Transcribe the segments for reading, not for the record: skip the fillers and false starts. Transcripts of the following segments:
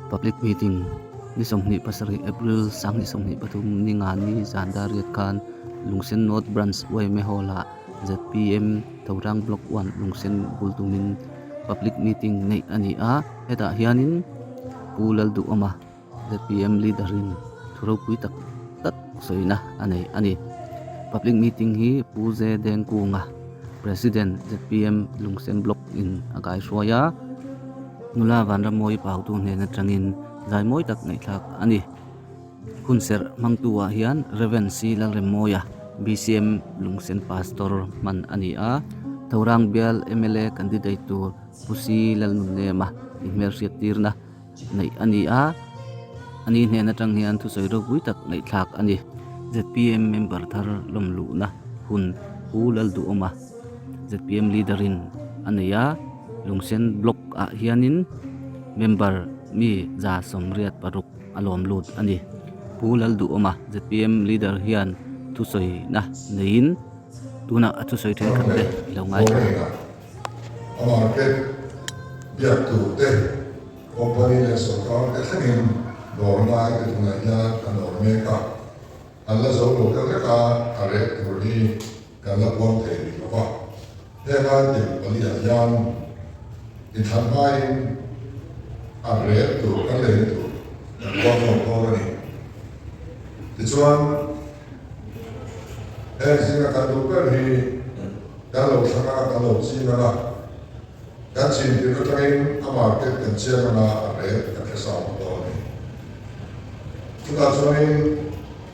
Public meeting ni 27 April 2023 ni nga ni zan dar riat khan Lungsen North Branch yma Hall ah zpm Thorang Block 1 Lungsen bul tumin public meeting neih a ni a, hetah hianin Pu Lalduhawma zpm leader in thu ropui tak tak sawina a nei a ni. Public meeting hi Pu Ze Dengkunga President zpm Lungsen Block in a kaihruai a, nula Vanramawii Pautu hnen atangin zai mawi tak ngaihthlak a ni. Hun serh hmangtu ah hian Rev. C Lalremmawia bcm Lungsen Pastor hman a ni a, Thorang bial mla candidate tur Pu C Lalnunnema inhmelhriat tirna neih a ni a, a ni hnen atang hian thusawi ropui tak ngaihthlak a ni. Zpm member thar lawm luhna hun Pu Lalduhawma zpm leader in a nei a, Lungsen block ah hianin member mi 86 a lawm lut a ni. Pu Lalduhawma zpm leader hian thusawina neiin tunah a thusawi thenkhat te i lo ngaithla. A market biak tur te, company leh sorkar te thlengin dawr ngai te tunah hian an awm mek a, an la zo lo deuh vek a, a rek tur hi kan la puang thei rih lo va. Heng item paliah hian inthlan hmain a rek tur kan leina tur kan puang zawk dawn a ni. Tichuan, heng zinga kan duh ber hi kan lo thlang a, kan lo ching ang a, kan chin tirh atangin a market kan chiang ang a, a rel kan hre sang bawk dawn a ni. Chutah chuanin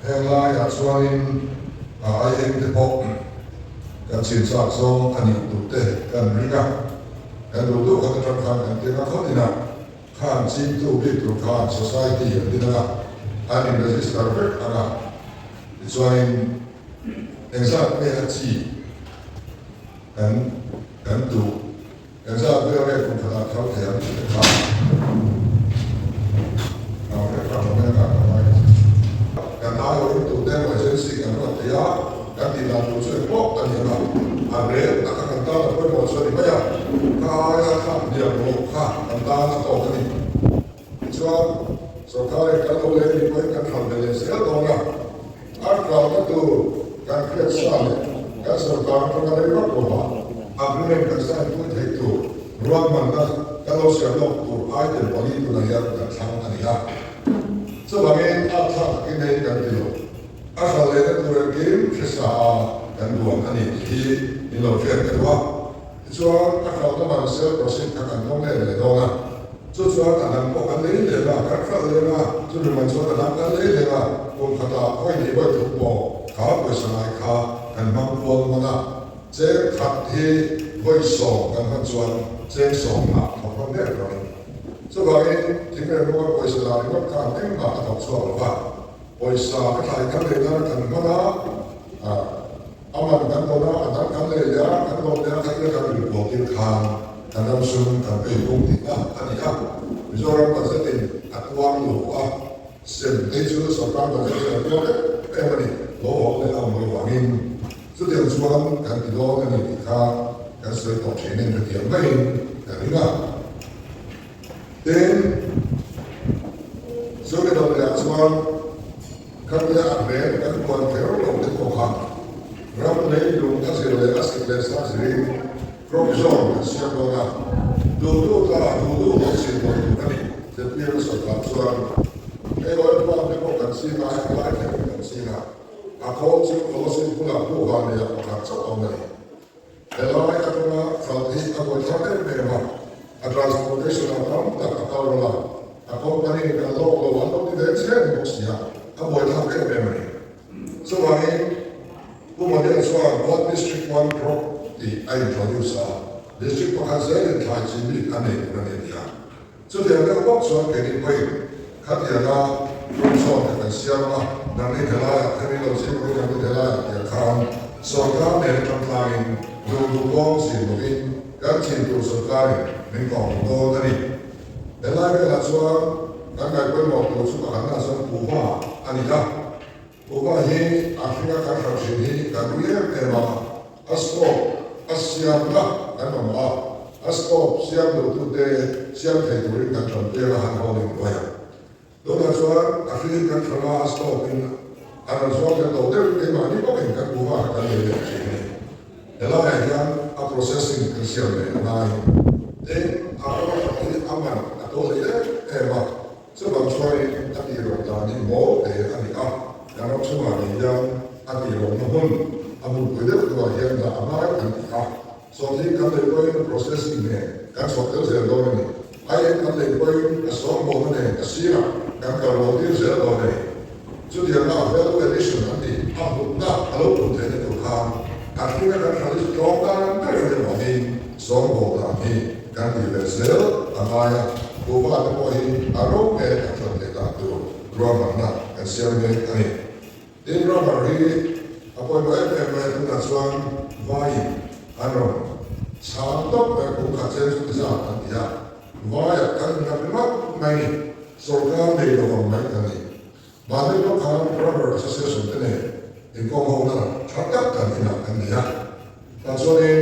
heng laiah chuanin a aieng te pawh kan chin chak zawng a nih duh te kan ring a, kan duh duh khat atang khan kan tiang a khawt inah khan chingtu bik tur khan society an din ang a, an in register vek ang a, tichuanin Engzat nge a chi kan kan duh? Engzat vel nge kum khatah thar thei ang tih te kha ang vek a comment ah ka ngai. Kan aiawhin tute emaw agency kan ruat thei a, kan tih dan tur chu engpawh a ni ang a, a rel taka kan tan a pawimawh chu a ni mai a, kha aia thlak hniam loh kha kan tan a tawk a ni. Tichuan, sorkarin kan lo leh nih pawhin kan hral ve leh zel dawn a, a hralna tur kan hriat sa leh kan sorkar atanga rei vak lova agreement kan sign pui theih tur ruahmanna kan lo siam lawk tur item pali tunah hian kan thlang a ni a. Chuvangin a thlak takin hei kan ti lo, a hral lehna tur engkim hre sa a kan duan a ni tih hi min lo hriat ka duh a. Tichuan, a hralna man sale proceed kha kan dawng let leh dawn a. Chu chuan a dang pawh kan lei leh a, kan hralh leh a, chumi man chuan a dang kan lei leh a, kum khatah khawi nih vawi thum pawh kha pawisa ngai kha kan hmang kual man a, cheng khat hi vawi sawm kan hman chuan cheng sawm ah thawk ram ber rawh in. Chuvangin thing reng rawng a pawisa dah ringawt khan engmah a thawk chhuak lo va, pawisa ka thlai kan lei nan kan hman a, A man kan dawn a, a dang kan lei leh a, kan dawn leh a, kha ila kan rin pawh tir khan kan ram sum kan pei pung tihna a ni a. Mizoram budget in a tuar lo a, sem phei chu sorkar budget in a tuar em em a ni, lo haw leh a awm lo vangin chutiang chuan kan ti dawn a ni tih kha kan sawi tawh thin in hetiang maiin ka ring a. Tin, chumi dawt lehah chuan Khatia a hmel kan kuan kher lo te pawh kha ram leilung a zir leh a sik leh sa zirin crop zone kan siam dawn a, duh duh ta duh duh lo chin dawn tur a ni. Zpm sorkar chuan hei oil palm te pawh kan ching a, heng lai thlengin kan ching a, a khawl chu Kolosin hmunah buhva neia pakhat chauh a awm a ni. Helai atanga kal hi a buaithlak em em a, a transportation ah tam tak a kal rawlh a, a company in kan lawk lo an lo ti ve chiah ni bawk si a, a buaithlak em em a ni. Chuvangin Pu Madian chuan One District One Crop tih a introduce a, district pakhat zelin thlai chi bik a nei tur a ni a ti a. Chutiang deuh bawk chuan keini pawhin khatianga crop zone kha kan siam a, nangni thelaiah khan i lo zing mai, nangni thelaiah tiang khan sorkar nen atang tlangin duh duh kawng zin lovin kan chin tur sorkarin min kawng dawn a ni. Helai velah chuan kan ngaihpawimawh tur chu pakhatna chuan kuhva a ni a, kuhva hi a hringa kan hralh thin hi kan ui em em a, a stock a siamna kan mamawh a. A scope siam duhtute siam thei turin kan tanpui anga han haw ling mai a. Tunah chuan a hring kan hrang a, a scope in a rawn zuam leh tawh deuh keimahni bawkin kan kuhva kha kan nei leh thin a ni. Helaiah hian a processing kan siam leh a ngai. Tin, a rawng hrang hi a man a to hlei em em a, chuvang chuanin a tihrawng dan hi mawl te a ni a, kan ram chhungah ngei hian a tihrawngna hmun a hmunpui deuh deuhah hian dah a ngai kan ti a. Sawhthing kan lei pawhin processing nen kan chhuak tel zel dawn a ni. Aieng kan lei pawhin a sawngbawnna nen a sirah kan kal lo tir zel dawn a ni. Chutianga a value addition an tih a hmutna a lo pun theihna tur khan a hringa kan hral hi chu tlawm dan ber a nih avangin sawngbawn dan hi kan tih ve zel a ngai a, kuhva te pawh hi a ro nge kan hral theih dan tur ruahmanna kan siam mek a ni. Tin, rubber hi a pawimawh em em mai a, tunah chuan vaiin an rawn chhang tawp mai a, kum khat chen chu ti zat an ti a, vaiah kan inngap ringawt mai ni, sorkar nei lo ang mai kan ni. Mahni pawh khan Rubber Association te nen inkawm ho na tha tak kan inah kan nei a, tah chuanin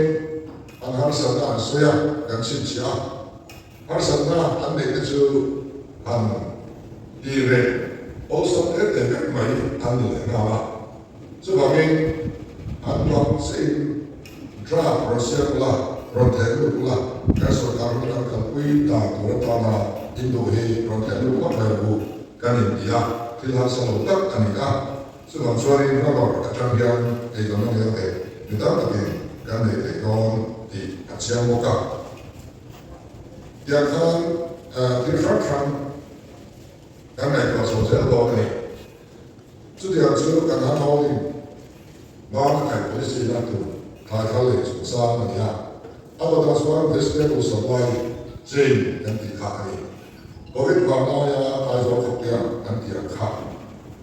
an harsatna an sawi a, kan chhinchhiah a. Harsatna an neih te chu han ti reh awlsam te te vek mai an ni leh nghal a. Chuvangin an bang chiahin draft rawn siam ula, rawn theh lut ula, kan sorkar hun kan kalpui dan tur atana induh hi rawn theh lut ngawt mai ang u kan inti a, thil harsa lo tak a ni a. Chuvang chuanin rubber atang hian eizawnna nel theih mi tam takin kan nei thei dawn tih a chiang bawk a. Tiang khan thil hrang hrang kan ngaihtuah chho zel dawn a ni. Chutiang chu kan han holding ban a kaih policy na tur thlai thar leh chungchang a ni a. A dawtah chuan vegetable supply chain kan tih kha a ni. Covid vang laia Aizawl khawpia kan tih ang kha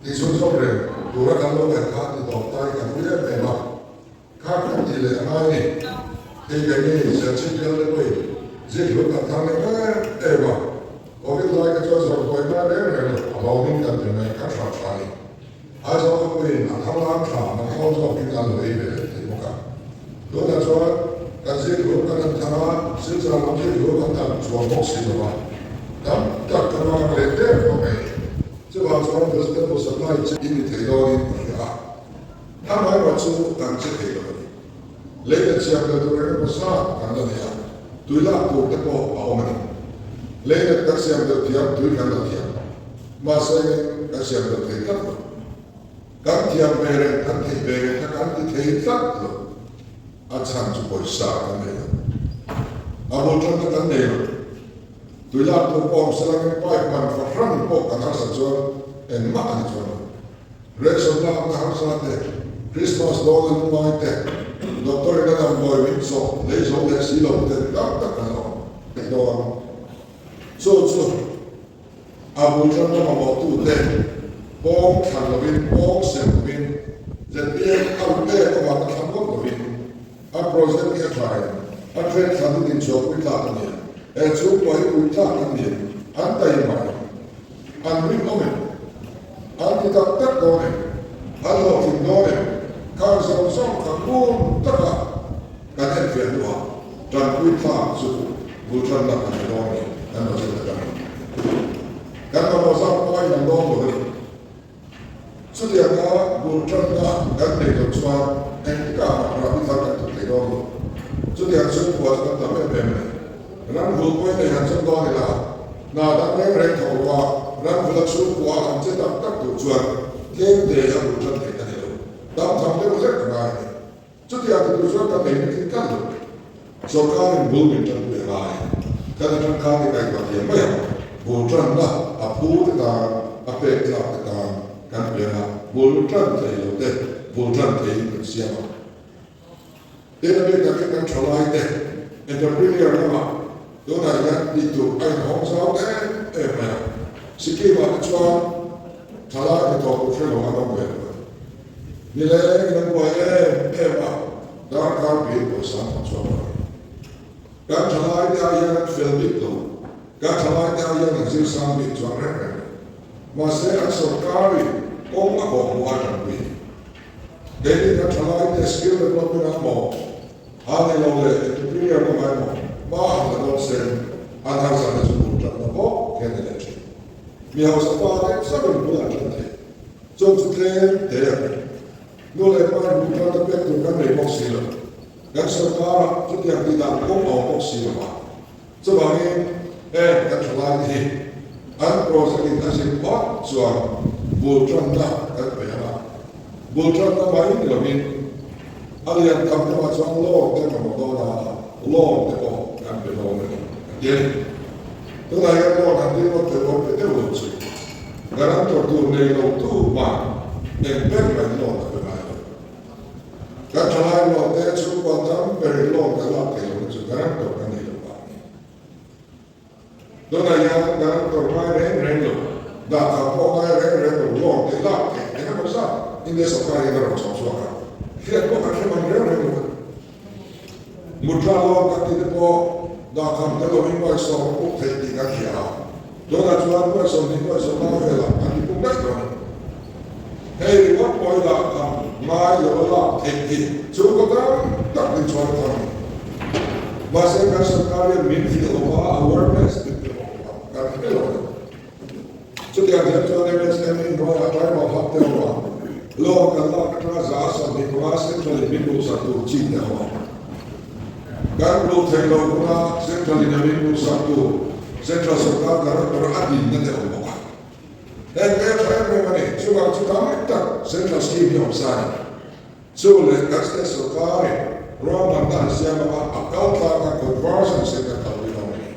tih chhunzawm reng tura kan lo ngaih kha ti tawp tai kan ui em em a. Kha kan tih leh a ngai ni. Hei ka ni Serchhip bial te pawhin zikhlum kan thang leh em em a, Covid lai kha chuan zawrh buai ngai reng reng lo, a lawmin kan ti mai, kan hrah tha ni. Aizawl khawpuiin a thar lam tha man tlawm zawkin an lo ei ve leh thei bawk a. Tunah chuan kan zikhlum kan han thar a, Silchar lam zikhlum an tam chuang bawk si lo va, tam tak kan vang leh der tawh mai. Chuvang chuan vegetable supply chi i ni thei dawnin ka hria a. Amaherawh chu kan che thei lo a ni. Lei leh chiang lo tur eng emaw zat kan la nei a, tui lak tur te pawh a awm a ni. Lei leh kan siam deuh thiam, tui kan la thiam. Mahse kan siam deuh thei tlat lo. Kan thiam ve reng, kan theih ve reng kha kan ti thei tlat lo. A chhan chu pawisa kan nei lo. A bul tanna kan nei lo. Tui lak tur pawh awm sela, pipe man fahran pawh kan harsat chuan engmah a ni chuan lo. Ration lakna harsa te, Christmas dawn a lungngai te, doctor in a damdawi min chawh lei zo leh si lo te tam tak an awm thei dawn. Chu chu a bul tanna mamawhtu te pawng thlan lovin, pawng sem lovin, zpm a ru em avanga thlan ngawt lovin a project hi a thain a trade thlan hi dinchhuahpui tlak a ni a, he chhungkua hi pui tlak an ni em? An taima em? An rinawm em? An ti tak tak dawn em? An hlawhtling dawn em? Khang zawng zawng kha ngun taka kan enfiah hnuah tanpui thlak chu bul tanna kan hre dawn a ni, kan budget atangin. Kan mamawh zat pawh a inang dawn lo a ni. Chutianga bul tanna kan neih loh chuan engtikah mah rahbi thar kan tuk thei dawn lo. Chutiang chhungkua chu kan tam em em a ni. Ram hul pawhin nei han chawm dawn ila, hna dang reng reng thawk lo a, ram hula chhungkua han che tak tak tur chuan tlem te a bul tan theih a ni lo. Dam tham deuh hlek a ngai a ni. Chutiang ti tur chuan kan nei mitin tlat lo. Sorkarin bul min tanpui a ngai. Kan atang khan i ngaihtuah thiam mai ang. Bul tanna a phu te tan, a pek tlak te tan kan piang a, bul tan thei lo te bul tan theiin kan siam a. Tin a bik takin kan thalai te entrepreneur lamah tunah hian tih tur a inhawng zau em em mai a. Sikkim ah te chuan thalai hnathawh tur hre lo an awm ve lo a ni. Nileng in an buai em em a, darkar bil pawisa an thawk chhuak lo a ni. Kan thalai te ah hian an fel bik lo, kan thalai te ah hian an zir sang bik chuang reng reng lo. Mahse an sorkarin kawng a kawhhmuh a tanpui. Keini kan thalaite skill development ah maw, a ni lo leh entrepreneur lamah emaw? hma han la dawn sen an harsatna chu bul tanna bawk hian a ni leh thin. Mi hausa pa te sawn bul an tan thei. Chung chu tlem te a ni. Nu leh pa in bul tanna pek tur kan nei bawk si lo. Kan sorkar ah chutiang tih dan kawng a awm bawk si lo a. Chuvangin heng kan thalai te hi an project in a zir phawt chuan bul tanna kan pe ang a. Bul tanna mai ni lovin a lian tam lamah chuan loan te mamawh dawn a, loan te pawh kan pe dawn a ni a ti a ni. Tunah hian loan han dil ngawt thei awm pe deuh lo chu guarantor tur nei lo tu mah eng ber mai loan a pe ngai lo. Kan thalai loan te chhungkua tam berin loan kan lak thei lohna chu guarantor kan nei lo vang a ni. Tunah hian guarantor ngai reng reng lo, dahkham pawh ngai reng reng lo loan te lak theih eng emaw zat India sorkar hian a rawn chawm chhuak a, hriat pawh kan hre man reng reng lo a ni. Mudra loan kan tih te pawh dahkham tel lovin nuai sawm a puk theih tih kan hria a, tunah chuan nuai 20 nuai 50 velah an ti puk daih dawn a ni. Hei ringawt pawh hi dahkham ngai lo a lak theih hi chhungkaw tam tak din chuan a thar a ni. Mahse kan sorkar hian min hrilh lo a, awareness min pe bawk lo a, kan hre lo a ni. Chutiang hian chuan MSM in hnuaiah tribal hub te awm a, loan kan lak atanga 25 central in min luhsak tur chi te awm a. Kan luh theih loh huna central in a min luhsak tur central sorkar director a dinna te awm bawk a. Heng te a tha em em a ni, chuvang chu tam tak central scheme hi awm sa a ni. Chu leh kan state sorkarin ruahmanna an siam anga a kal tlaka conversion sin kan kalpui dawn a ni.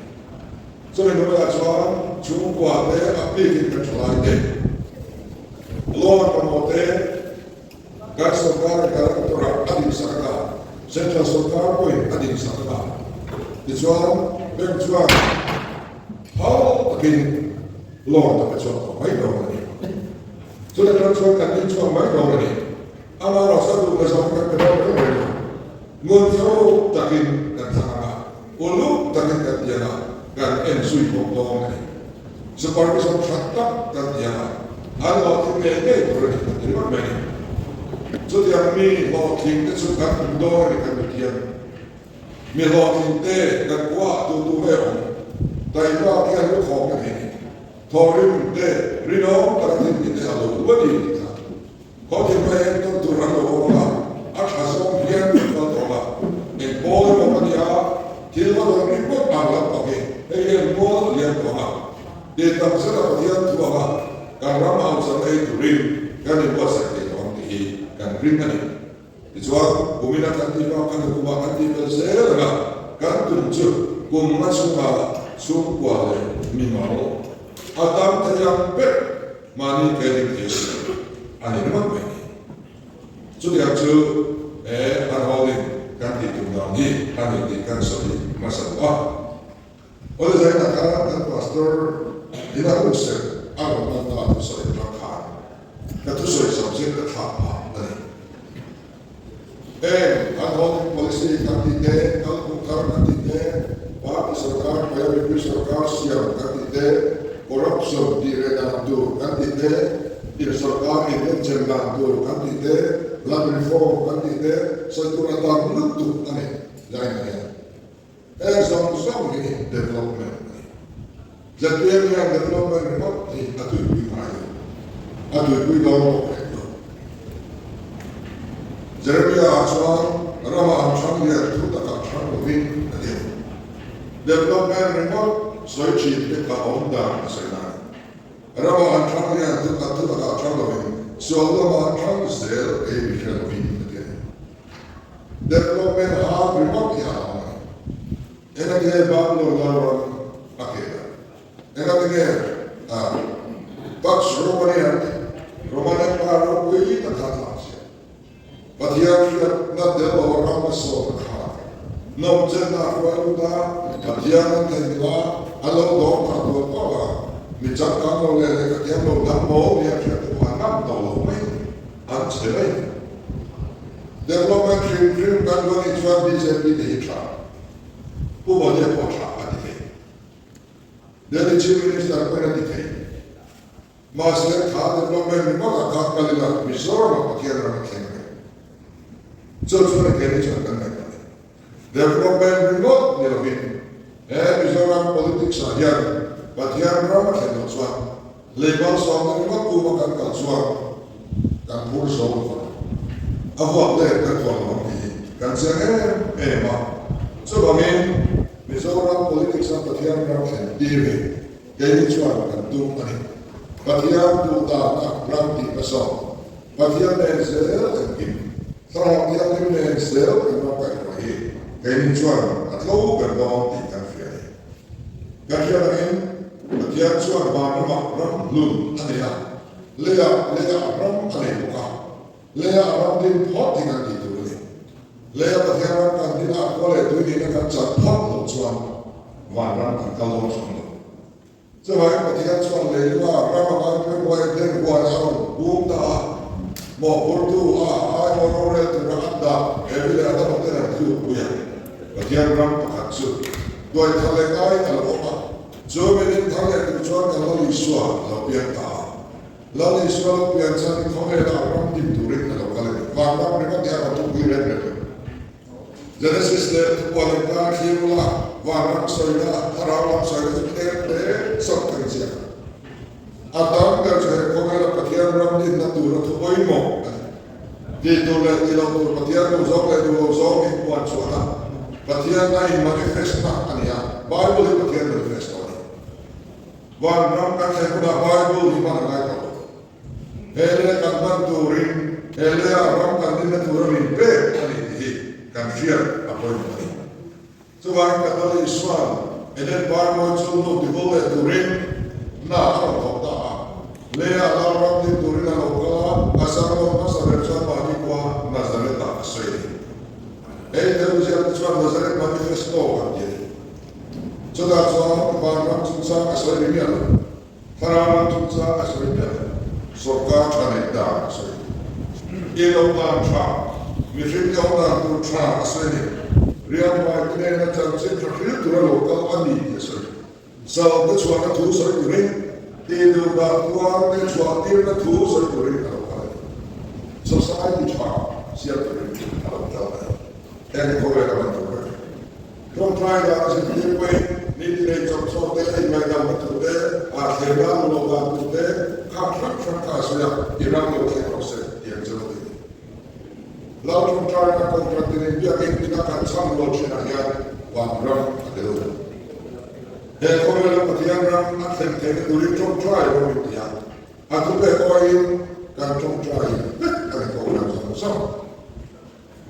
Chumi hnuaiah chuan chhungkua te a bikin kan thalai te, loan mamawh te kan sorkarin guarantor-ah a dinsak anga, central sorkar pawhin a dinsak anga, tichuan bank chuan phal takin loan a pe chhuak tawh mai dawn a ni. Chutah chuan kan din chhuak mai dawn a ni. Ama rasa duhna zawng kan pe dawn reng reng a, ngun tho takin kan thlang ang a, uluk takin kan ti ang a, kan en zui bawk dawn a ni. Supervision tha tak kan ti ang a, an hlawhtling ngei ngei tur a ni kan ti ringawt mai a ni. Chutiang mi hlawhtling te chu kan hmu dawn a ni kan mithiam. Mi hlawhtling te kan kuah tu tu nge awm? Taihmak hian lukhawm ka nei a ni. Thawhrim te rinawm taka thil tih te a lo duh a ni tih kha. Khawthim mai en tawn tur an lo awm a, a tha zawng hian kan kal tawh a, eng pawl emaw ka nia, thil va dawn ringawt ang lampang hi hei hian mual a liam tawh a, tih tak zeta Pathian thu anga kan ram hausa ei turin kan inbuatsaih thei tawh ang tih hi kan ring a ni. Tichuan, kumina kan tih bak khan kumah kan tih fel zel ang a, kan tum chu kum nga chhunga chhungkua leh mimal a tam thei ang ber mahni ke ding thei si a ni ringawt mai ni. Chutiang chu he an holding kan tih tum dan hi a ni tih kan sawi hmasa duh a. Awle zainah khan kan pastor ina hun serh a rawn hman ta thusawi atang khan ka thusawi subject ka thlak phah a ni. Heng an holding policy kan tih te, kalphung thar kan tih te, party sorkar hnuaia mipui sorkar siam kan tih te, corruption tih reh dan tur kan tih te, in sorkar inenchen dan tur kan tih te, land reform kan tih te, sawi tur a tam lutuk a ni zainah hian. Heng zawng zawng hi development a ni. ZPM hian development ringawt hi a tuipui ngai lo. A tuipui dawn bawk reng lo. Jeremiah-ah chuan rama an hrang lian thu takah hrang lovin a ti a. Development ringawt sawi thin te kha awm dan a sawi ngai lo. Rama an hrang lian thu takah hrang lovin sual lama an hrang zel ei mi hre lovin a ti a ni. Development hak ringawt hi a awm a ni. Engatinge Babylon lal ram a kel a? Engatinge Pax Romani an tih? Roman Empire ropui tak kha a tlan chiah. Pathian hriatna tel lo a ram a sawt a kha. Nawmchenna a hruai lut a, Pathian an theihnghilh a, an lo dawng thar tual tual a, mi changkang lo leh lehkha thiam lo dang mawl nia hriat te pawh an ngam tawh lo mai. An che mai. Development hrim hrim kan duh anih chuan bjp te hi tha, Pu Modi a pawh tha a ti thei. Delhi Chief Minister pawhin a ti thei. Mahse kha development ringawt ah khan kal ila Mizoram ah Pathian ram a thleng reng. Chu chuan a kei ni chuan kan ngaihtuah a ni. Development ringawt ni lovin. Mizoram politics ah hian Pathian ram a thlen loh chuan lei malsawmna ringawt uma kan kal chuan kan phur zo lo vang. A vuak let kan thuam lo ang tih hi kan chiang em em a. Chuvangin Mizoram politics a Pathian ram thlen tir hi keini chuan kan tum a ni. Pathian duhdanna ram tih hmasawn, Pathian nen zel engkim, Thlarau Thianghlim nen zel kan ram kaihhruai hi keini chuan a tlo ber dawn tih kan hria a ni. Kan hriat angin Pathian chuan vanramah ram hlun a nei a, leiah leiah ram a nei bawk a, leiah ram din phawt hi kan tih tur a ni. Leia Pathian ram kan din a, khua leh tui nihna kan chat phawt loh chuan vanram kan kal dawn hram lo. Chuvangin Pathian chuan leilunga ram a ngai pawimawh em em huan a rawn bum ta a, mawhphurtu a aiawh rorel tura an dah Evi leh Adama ten an tlukpui a. Pathian ram pakhat chu duai thar leh ngai a lo awm a, chu minin thar leh tur chuan kan Lal Isua a lo piang ta a. Lal Isua lo pian chuan khawvela ram din turin a lo kal a ni. Van ram ringawt hi a rawn thupui reng reng lo. Genesis leh Thupuan inkar thlir ula, vanram sawina, thlarau lam sawina chu tlem hle sawt kan ziak a. A tam ber chu he khawvela Pathian ram dinna tura thu pawimawh a ni. Tih tur leh tih loh tur Pathian duh zawng leh duh lo zawng inpuan chhuahna, Pathian a in manifest na a ni a, Bible hi Pathian manifesto a ni. Vanram kan thlen hunah Bible hi hman a ngai tawh lo. He leh kan hman turin he leia ram kan dinna tura min pek a ni tih hi kan hriat a pawimawh a ni. Chuvangin kan Lal Isua'n Eden parmawi chu nu tivul leh turin hna a rawn thawk ta a. Leia Lal ram din turin a lo kal a, a sermon hmasa ber chuan mahni khua Nazareth-ah a sawi a ni. Hei Theuziate chuan Nazareth Manifesto an ti a ni. Chutah chuan vanram chungchang a sawi ri miah lo. Thlarau lam chungchang a sawi miah lo, sawrkar tha neih dan a sawi. Ilo dan tha, mihring te awm dan tur tha a sawi ni. Rianghmai te nena chanchin tha hril tura lo kal a ni tih a sawi. Sal te chhuahna thu sawi turin, tih duh dah tuar te chhuah tirna thu sawi turin a lo kal a ni. Society tha siam turin a lo kal a ni. Heng hi khawvel a man tur vek. Ṭawngṭai dan a zirtir pawhin niti nei chawp chawp te, a inngaihdamna tur te, a thlemna a luh loh dan tur te kha hrang hrang kha a sawi a, i ram lo thleng rawh se tih ang chuan a ti. Lal ṭawngṭaina kawngṭan tinin biakinn ina kan chhang lo ṭhinah hian vanram a tel lo. He khawvela Pathian ram a thlen theihna turin ṭawngṭai rawh min ti a, a thupek awiin kan ṭawngṭai vek a ni kawngṭan zawng zawng.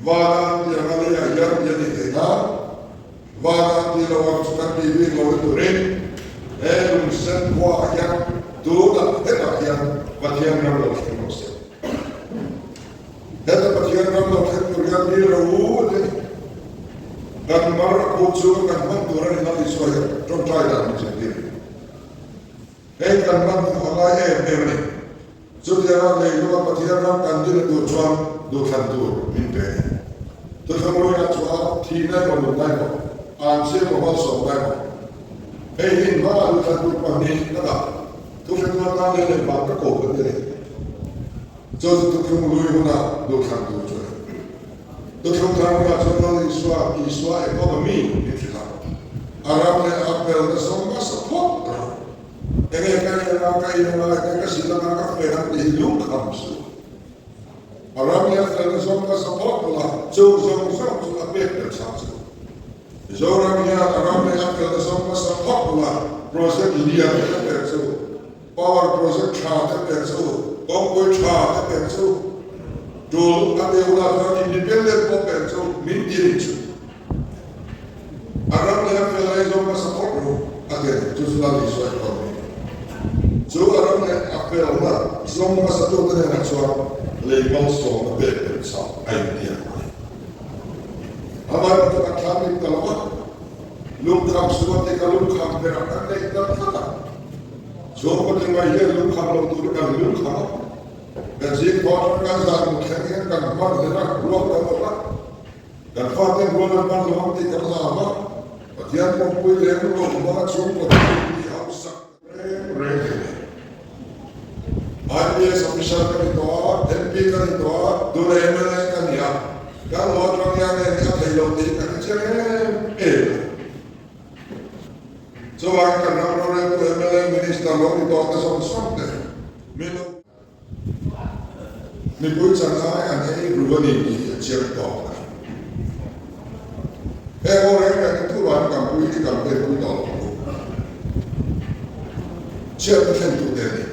Vana tih anga leiah hian tih a nih theih nan, vana tih lo ang chu kan tih bik lo ni turin he lungsen khuaah hian tunah hetah hian Pathian ram lo thleng rawh se. Heta Pathian ram lo thleng tur hian mi ro a ti a ni. Kan mar a khuh chu kan hman tur a ni lo Isua hian tawngtai dan min zirtir. Hei kan hman hmuh a ngai em em a ni. Chutianga leilunga Pathian ram kan din tur chuan duhthlan tur min pe a ni. Thuthlung luiah chuan thihna emaw nunna emaw, anchhe emaw malsawmna emaw, hei hi inhmangah duhthlan tur pahnih ka dah. Thuhretu atan lei leh vang ka ko ka ti a ni. Chu chu thuthlung lui hunah duhthlan tur chu a ni. Thuthlung thar hunah chuan Lal Isua, Isua economy min hrilh a, a ram leh a pelna zawng nasa phawt rawh. Enge ka ei anga, ka in anga, enge ka zin anga, ka fen ang tih hi lungkham suh. A ram leh a felna zawng ka support pawh a, chung zawng zawng chu a pek tel chak chu. Mizoram hian a ram leh a felna zawng ka support pawh a, project lian te pek chu, power project tha te pek chu, kawngpui tha te pek chu, tul a tih hunah chuan independent pawh pek chu min ti a nih chu. A ram leh a fel ai zawng ka support ru a ti a ni. Chu chu Lal Isua economy a ni. Chu a ram leh a fel na zawng hmasatute hnenah chuan lei malsawmna pek belh chah a intiam a ni. Amaherawhchu kan thlam dik ta lo va, lungkham suh a ti ka lungkham berah kan neih ta tlat a. Chhungkaw ti mai hian lungkham lo tur kan lungkham a. Kan zing khua atang kan zan mut thleng hian kan hman hlen a, rual kan awt a. Kan fate rual an hman lo ang tih kan la a, Pathian pawmpui leh lo hmanga chhungkaw thil tih hausak reng reng thei nei. IPS officer ka ni tawh a, MP ka ni tawh a, tuna mla ka ni a, kan lo atang hian heng hi a thei lo tih ka hre chiang em em a. Minister lo ni tawh te zawng zawng te min lo mipui chan lai an ei ru a ni tih hi a chiang tawk a ni. Heng ho reng reng hi thuruan kan pui hi kan pek pui tawh lo ang u. Chhiatna thlen tu te a ni.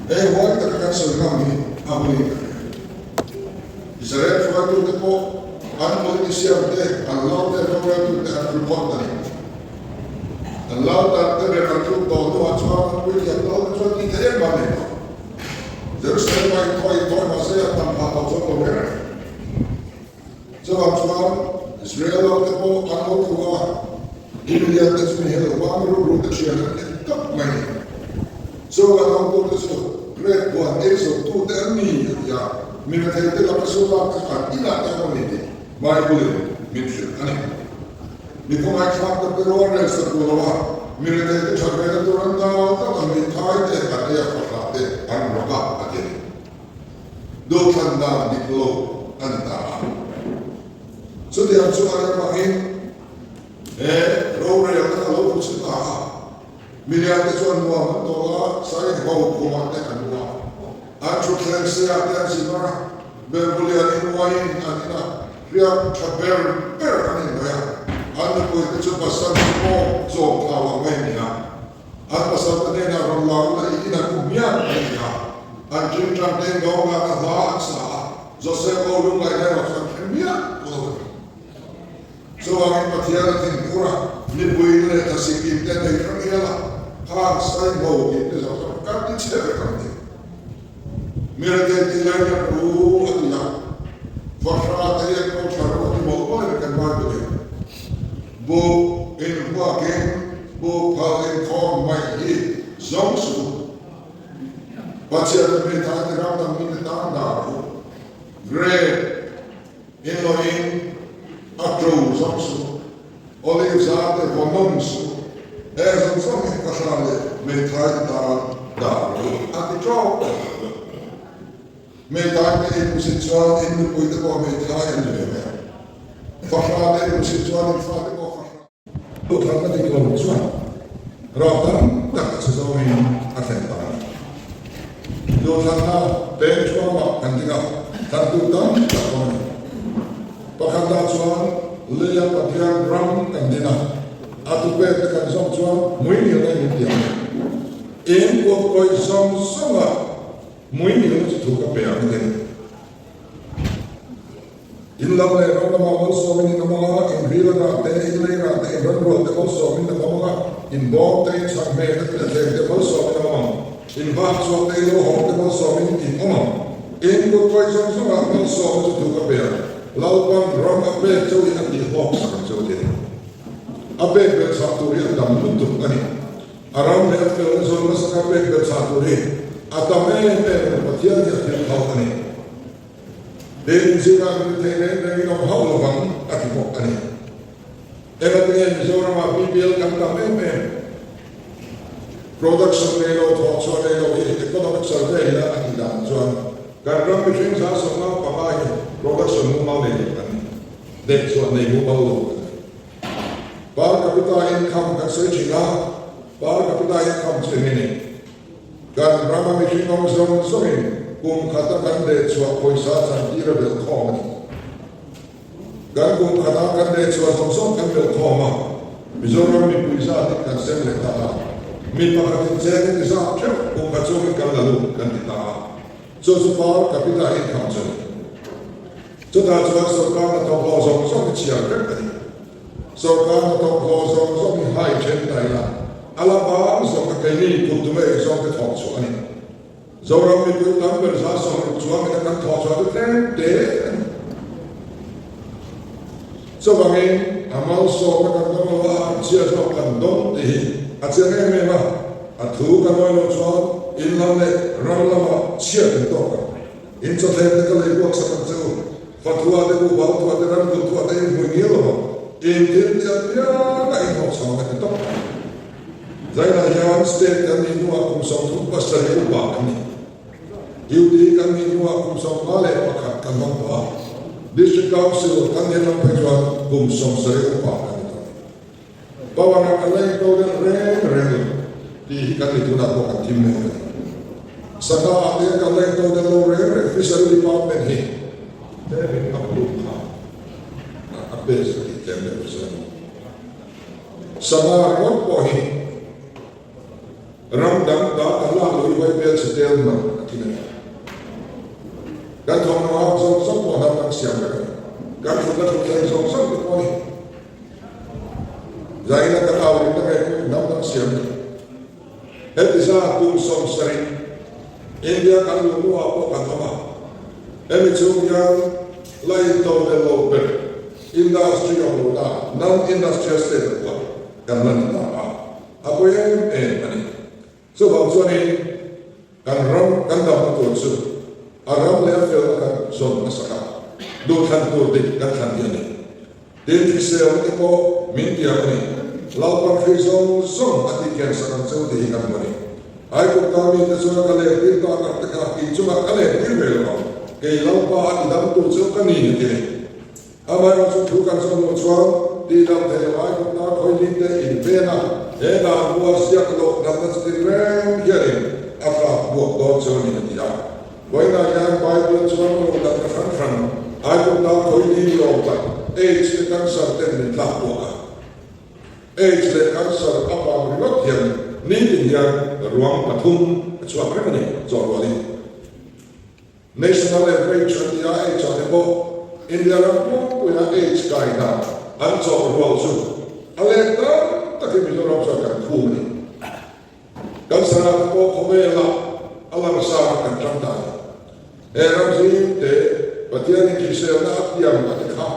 Hei huai taka kan sawi ngam hi a hmuin ka hria. Israel hruaitute pawh an politician te, an lau te, roreltute an report a ni. An lau tak te ber an tluk tawh hnuah chuan an puithiam te ho te chuan tih theih em an nei tawh. Jerusalem ah inthawi inthawi mahse an tam phah tawh chuan lo reng a ni. Chuvang chuan Israel lau te pawh an lo tlu a, Gilead te chu mi hel vang rukru te thian an ni tak mai ni. Chung an hotu te chu Grek huan ei zawrtu te an ni a ti a, mi rethei te laka su lak te khan inah te an awm ni tih Bible in min hrilh a ni. Mi khawngaihthlak te pe rual rel sak duh lo a, mi rethei te that ve na tur an dal tak a, mi thai te an ei a fathlah te an rawk a a ti a ni. Duhthlan dan dik lo a ni ta a. Chutiang chu a rem angin he rorel kha a lo hmu chhe ta a. Milian te chuan nuam an tawl a, sai ho khumah te an mu a. An thutthleng seah te an zin a, Belbulian in uaiin an in a, hriak tha ber ber an inhnawih a. An nupui te chu pasal chu pawh chawm thlau ang mai a ni a. An pasal te hnenah rawn la ula i inah ku hmiah an ti a. An ṭingṭang te ngawng lak a hla an sa a, Joseph ho lungngaihna erawh chu an hre miah lo a ni. Chuvangin Pathian a thinpur a, mipui leh thasikim te nei hrang hial a, khang saingho tih te zawng zawng kan ti chhe vek ang ti. Mirethei tih lai hian ru a ti a, fahrah te hian ko tha ru a ti mawlh mawlh in kan Bible in buk in huakin buk phal inkhawm mai hi zawng suh u. Pathian hmeithai te ram dang mite tan dar u. Grape in lawin a to zawng suh u. Olive zar te vaw nawm suh u. Heng zawng zawng hi fahrah leh hmeithai te tan dar u a ti tawp. Hmeithai te in hmusit chuan in nupui te pawh hmeithai an ni ve mai ang. Fahrah te in hmusit chuan in fate pawh fahrah. Duhthlanna dik lo chuan rah tam tak a chhe zawngin a thlen ta a ni. Duhthlanna peng thuamah kan ding a, thlan tur tam tak awm a ni. Pakhatah chuan leia Pathian ram kan din a, a tupek te kan zawng chuan hmuingilna in min ti ang. Eng kuatkawih zawng zawngah Hmuingilna chu thu ka pe ang te. In lam leh ram lamah malsawmin in awm ang a, in ril rah te, in lei rah te, in ranrual te malsawmin an awm ang a, in bawm te, in chhak hmel te, in thleng te malsawmin an awm ang. In vak chhuak te, in lo hawng te malsawmin in awm ang. In kut kawi zawng zawngah malsawmna chu thu ka pe ang. Lalpan ram a pek chauhin a tih hlawk sak ang cheu a ti a ni. A pek belh chhah tur hi a tam lutuk a ni. A ram leh a felna zawn nasa ka pek belh chhah tur hi a tam em em a ni. Pathian hi a thil phal a ni. Tin, zingah min thei reng rengin awm hauh lovang a ti bawk a ni. Engatinge Mizoramah BPL kan tam em em? Production nei lo, thawhchhuah nei lo hi economic survey ila a tih dan chuan kan ram mihring 55% hi production mumal nei lo kan ni, dehchhuah nei mumal lo kan ni. Per capita income kan sawi thin a, per capita income chu eng nge ni? Kan rama mihring awm zawng zawngin kum khata kan dehchhuah pawisa chantir a belh khawm a ni. Kan kum khata kan dehchhuah zawng zawng kan belh khawm a, Mizoram mipui zatin kan sem leh ta a, mi pakhatin chengin i zat theuh kum khat chungin kan la lut kan ti ta a, chu chu per capita income chu a ni. Chutah chuan sorkar hnathawk hlawh zawng zawng hi chhiar vek a ni. Sorkar hnathawk hlawh zawng zawng hi hai then ta ila, a la bang zawk a keini kut duh ei zawng te thawk chhuah a ni. Zoram mipui tam ber 60% chuangin a kan thawh chhuah chu tlem te a ni. Chuvangin a malsawmna kan dawng lo a, an chhia zawk kan dawng tih hi a chiang em em a, a thu kan awih loh chuan in lam leh ram lamah chhia kan tawk ang. In chawthleng te ka lei buak sak ang che u. Fathua te, Buhbauthua te, Ramkulthua te in hmui ngil lo ang. In thil ti apiang a inhawk chhang a ti tawp. Zainah hian state kan nih hnuah kum 37 upa kan ni. Duty kan nih hnuah kum 51 kan hmang tawh a. District Council kan nih atang phei chuan kum 70 upa kan ni tawh. Power-ah kan la intodelh reng reng lo. Tih hi kan ni tunah pawh kan thim mek a ni. Sangha ah te kan la into del lo reng reng Fishery Department hi tlemin a blue kha a page ka tih tlem deuh chu a ni. Sangha ringawt pawh hi ram dang dah kan lak loh i vaibel chhe tel man a thim a ni. Kan thawmhnaw hak zawng zawng pawh hnam dang siam vek a ni. Kan thutna thutthleng zawng zawng te pawh a ni. Zaina kan au ringna nge pawh hnam dang siam ni. Heti zat kum 70 India kan luh hnuah pawh kan awm a, hemi chhung hian la intodelh lo ber industry awm lohna non-industrial state a phuah kan la ni ta a, a pawi em em a ni. Chuvang chuanin kan ram kan damna tur chu a ram leh a felna kan zawn hmasak a, duhthlan tur dik kan thlan hi a ni. Tin, hriselna te pawh min tiam a ni. Lalpan hri zawng zawng a tih kian sak ang cheu tih hi kan hmu a ni. Aigupta mite chuan ka lehtir tak ang te kha kei chungah ka lehtir ve lo ang, kei Lalpa a tidamtu chu ka ni a ti a ni. Amaherawhchu thu kan zawm loh chuan tihdam theih loh Aigupta khawilite inven a, he dan bua ziak loh natna chu tin reng hianin a tlak buak dawn chu a ni a ti a. Vawiinah hian Bible chuan a lo natna hran hran Aigupta khawili ni awm tak AIDS leh cancer ten min tlak buak a. AIDS leh cancer avang ringawt hian nitin hian ruang pathum a chhuak reng a ni, Zawhrualin. National average an ti a, AIDS ah te pawh India ram pumpuia AIDS kai dan an chawh rual chu a let tam takin Mizoram chuan kan khum a ni. Cancer ah te pawh khawvelah a langsar kan tang ta a ni. He ram zing te Pathianin hriselna a tiam a ti kha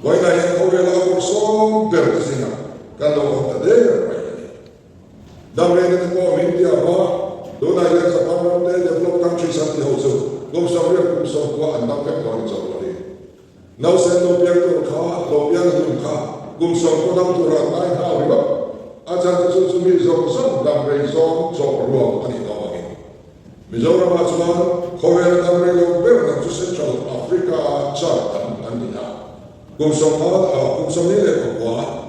vawiinah hian khawvela a bawrhsawm ber te zingah kan lo awm ta der mai a ni. Damrehna te pawh min ti a va, tunah hian Japan ram te developed countries an ti ho chu kum 80 kum 90 an dam vek tawh a ni chauh lo hi. Nausen lo piang tur kha, lo piang hlum kha kum 90 dam turah an ngai nghal ringawt. A chan te chu chumi zawng zawng damrei zawng chawh ruang a nih tawh angin. Mizoramah chuan khawvela damrei lo ber lam chu Central Africa a char tam an ni a, kum 50, kum 49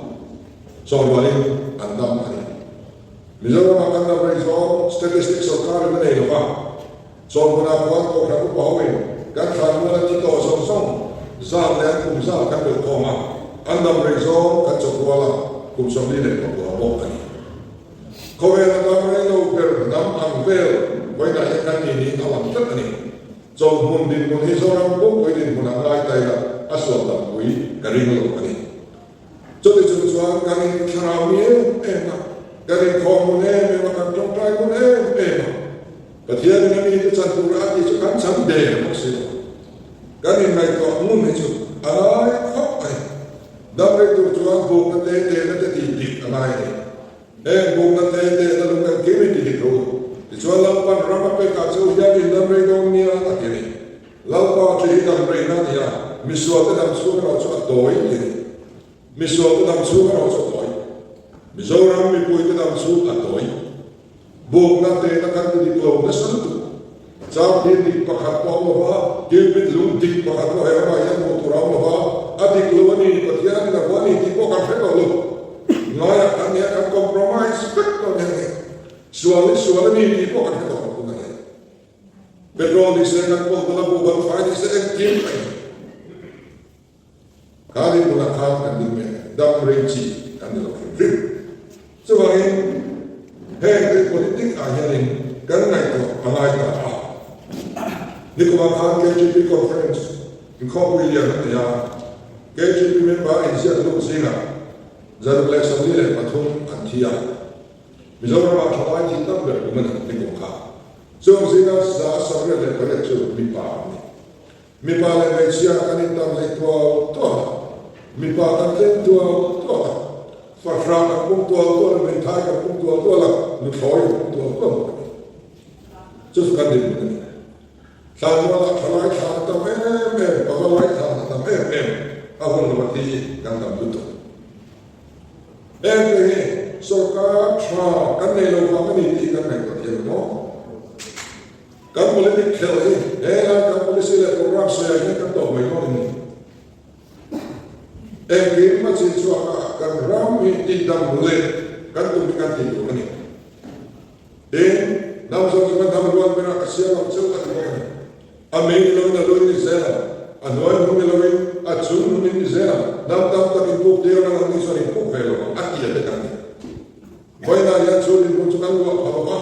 Chawhrualin an dam a ni. Mizoramah kan dam rei zawng statistics sorkarin a nei lo va, chawhmunah khuan kohhran upa hoin kan thlanmual a thi tawh zawng zawng zat leh an kum zat kan belh khawm a, an dam rei zawng kan chawhrual a, kum 49 bawk a ni. Khawvel a dam rei lo ber hnam ang vel vawiinah hian kan ni niin a lang tlat a ni. Chawlhmun dinhmun hi Zoram pumpui dinhmun ang lai taila a sual dampui ka ring lo a ni. Chuti chung chuan kan inthlarau mi em em a, kan inkhawm ngun em em a, kan tawngtai ngun em em a. Pathianin a mite chan tura a tih chu kan chan der bawk si lo. Kan inngaihtuah ngun hi chu a ngai khawp a ni. Dam rei tur chuan bukna te tehna te tih dik a ngai a ni. Heng bukna te tehna lung engkim hi ti dik ru. Tichuan Lalpan ram a pekah chu hian in dam rei dawn nia a ti a ni. Lalpa chi hi dam reina a ni a, misualte dam chhung erawh chu a tawi ti a ni. Misualte dam chhung erawh chu a tawi. Mizoram mipuite dam chhung a tawi. Bukna tehna kan ti dik lo nasa lutuk. Chang thil dik pakhat pawh a awm lo va, Cupid lung dik pakhat pawh he ramah hian hmuh tur a awm lo va, a dik lo a ni, Pathianin a vuah a ni tih pawh kan hre tawh lo. Ngaiah kan nia kan compromise vek tawh nia ni. Sual hi sual a ni tih pawh kan hre tawh lo tunah hian. Petrol ni se, kan pawlh dawla bu ban fai ni se, engkim a ni. Kha dinhmunah khan kan ding mek, dam rei chi kan ni lo hrim hrim. Chuvangin heng te politic ah hianin kan ngaihtuah a ngai ta a. Nikumah khan KGP conference inkhawmpui lian an nei a, KGP member inziak lut zingah 143 an thi a. Mizoramah thalai thih tam ber kum a ni nikum kha. Chung zinga 178 chu mipa an ni. Mipa leh hmeichhia kan intam hleih tual tual a, mipa kan tlem tual tual a, fahrah kan pung tual tual a, hmeithai kan pung tual tual a, nuthlawi kan pung tual tual bawk a ni. Chu chu kan dinhmun a ni. Thlanmualah thalai thlan a tam em em, pavalai thlan a tam em em, a hun lo a thi kan tam lutuk. Heng te hi sorkar tha kan nei lo vang a ni tih kan ngaihtuah thiam em aw? Kan politic khelh hi helai kan policy leh programme sawiah hian kan tawp mai dawn em ni? Engkim a chin chhuak a, kan ram hi tihdam leh kan tum hi kan tih tur a ni. siam ang cheu a ti bawk a ni. A mei ni loin a lu in ni zel ang, a hnuai hnung ni loin a chung hnung in ni zel ang, hnam tam tak in puk tir ang a nangni chuan in puk ve lo ang a ti a te kan ni. Vawiinah hian chu dinhmun chu kan luah pha lo va,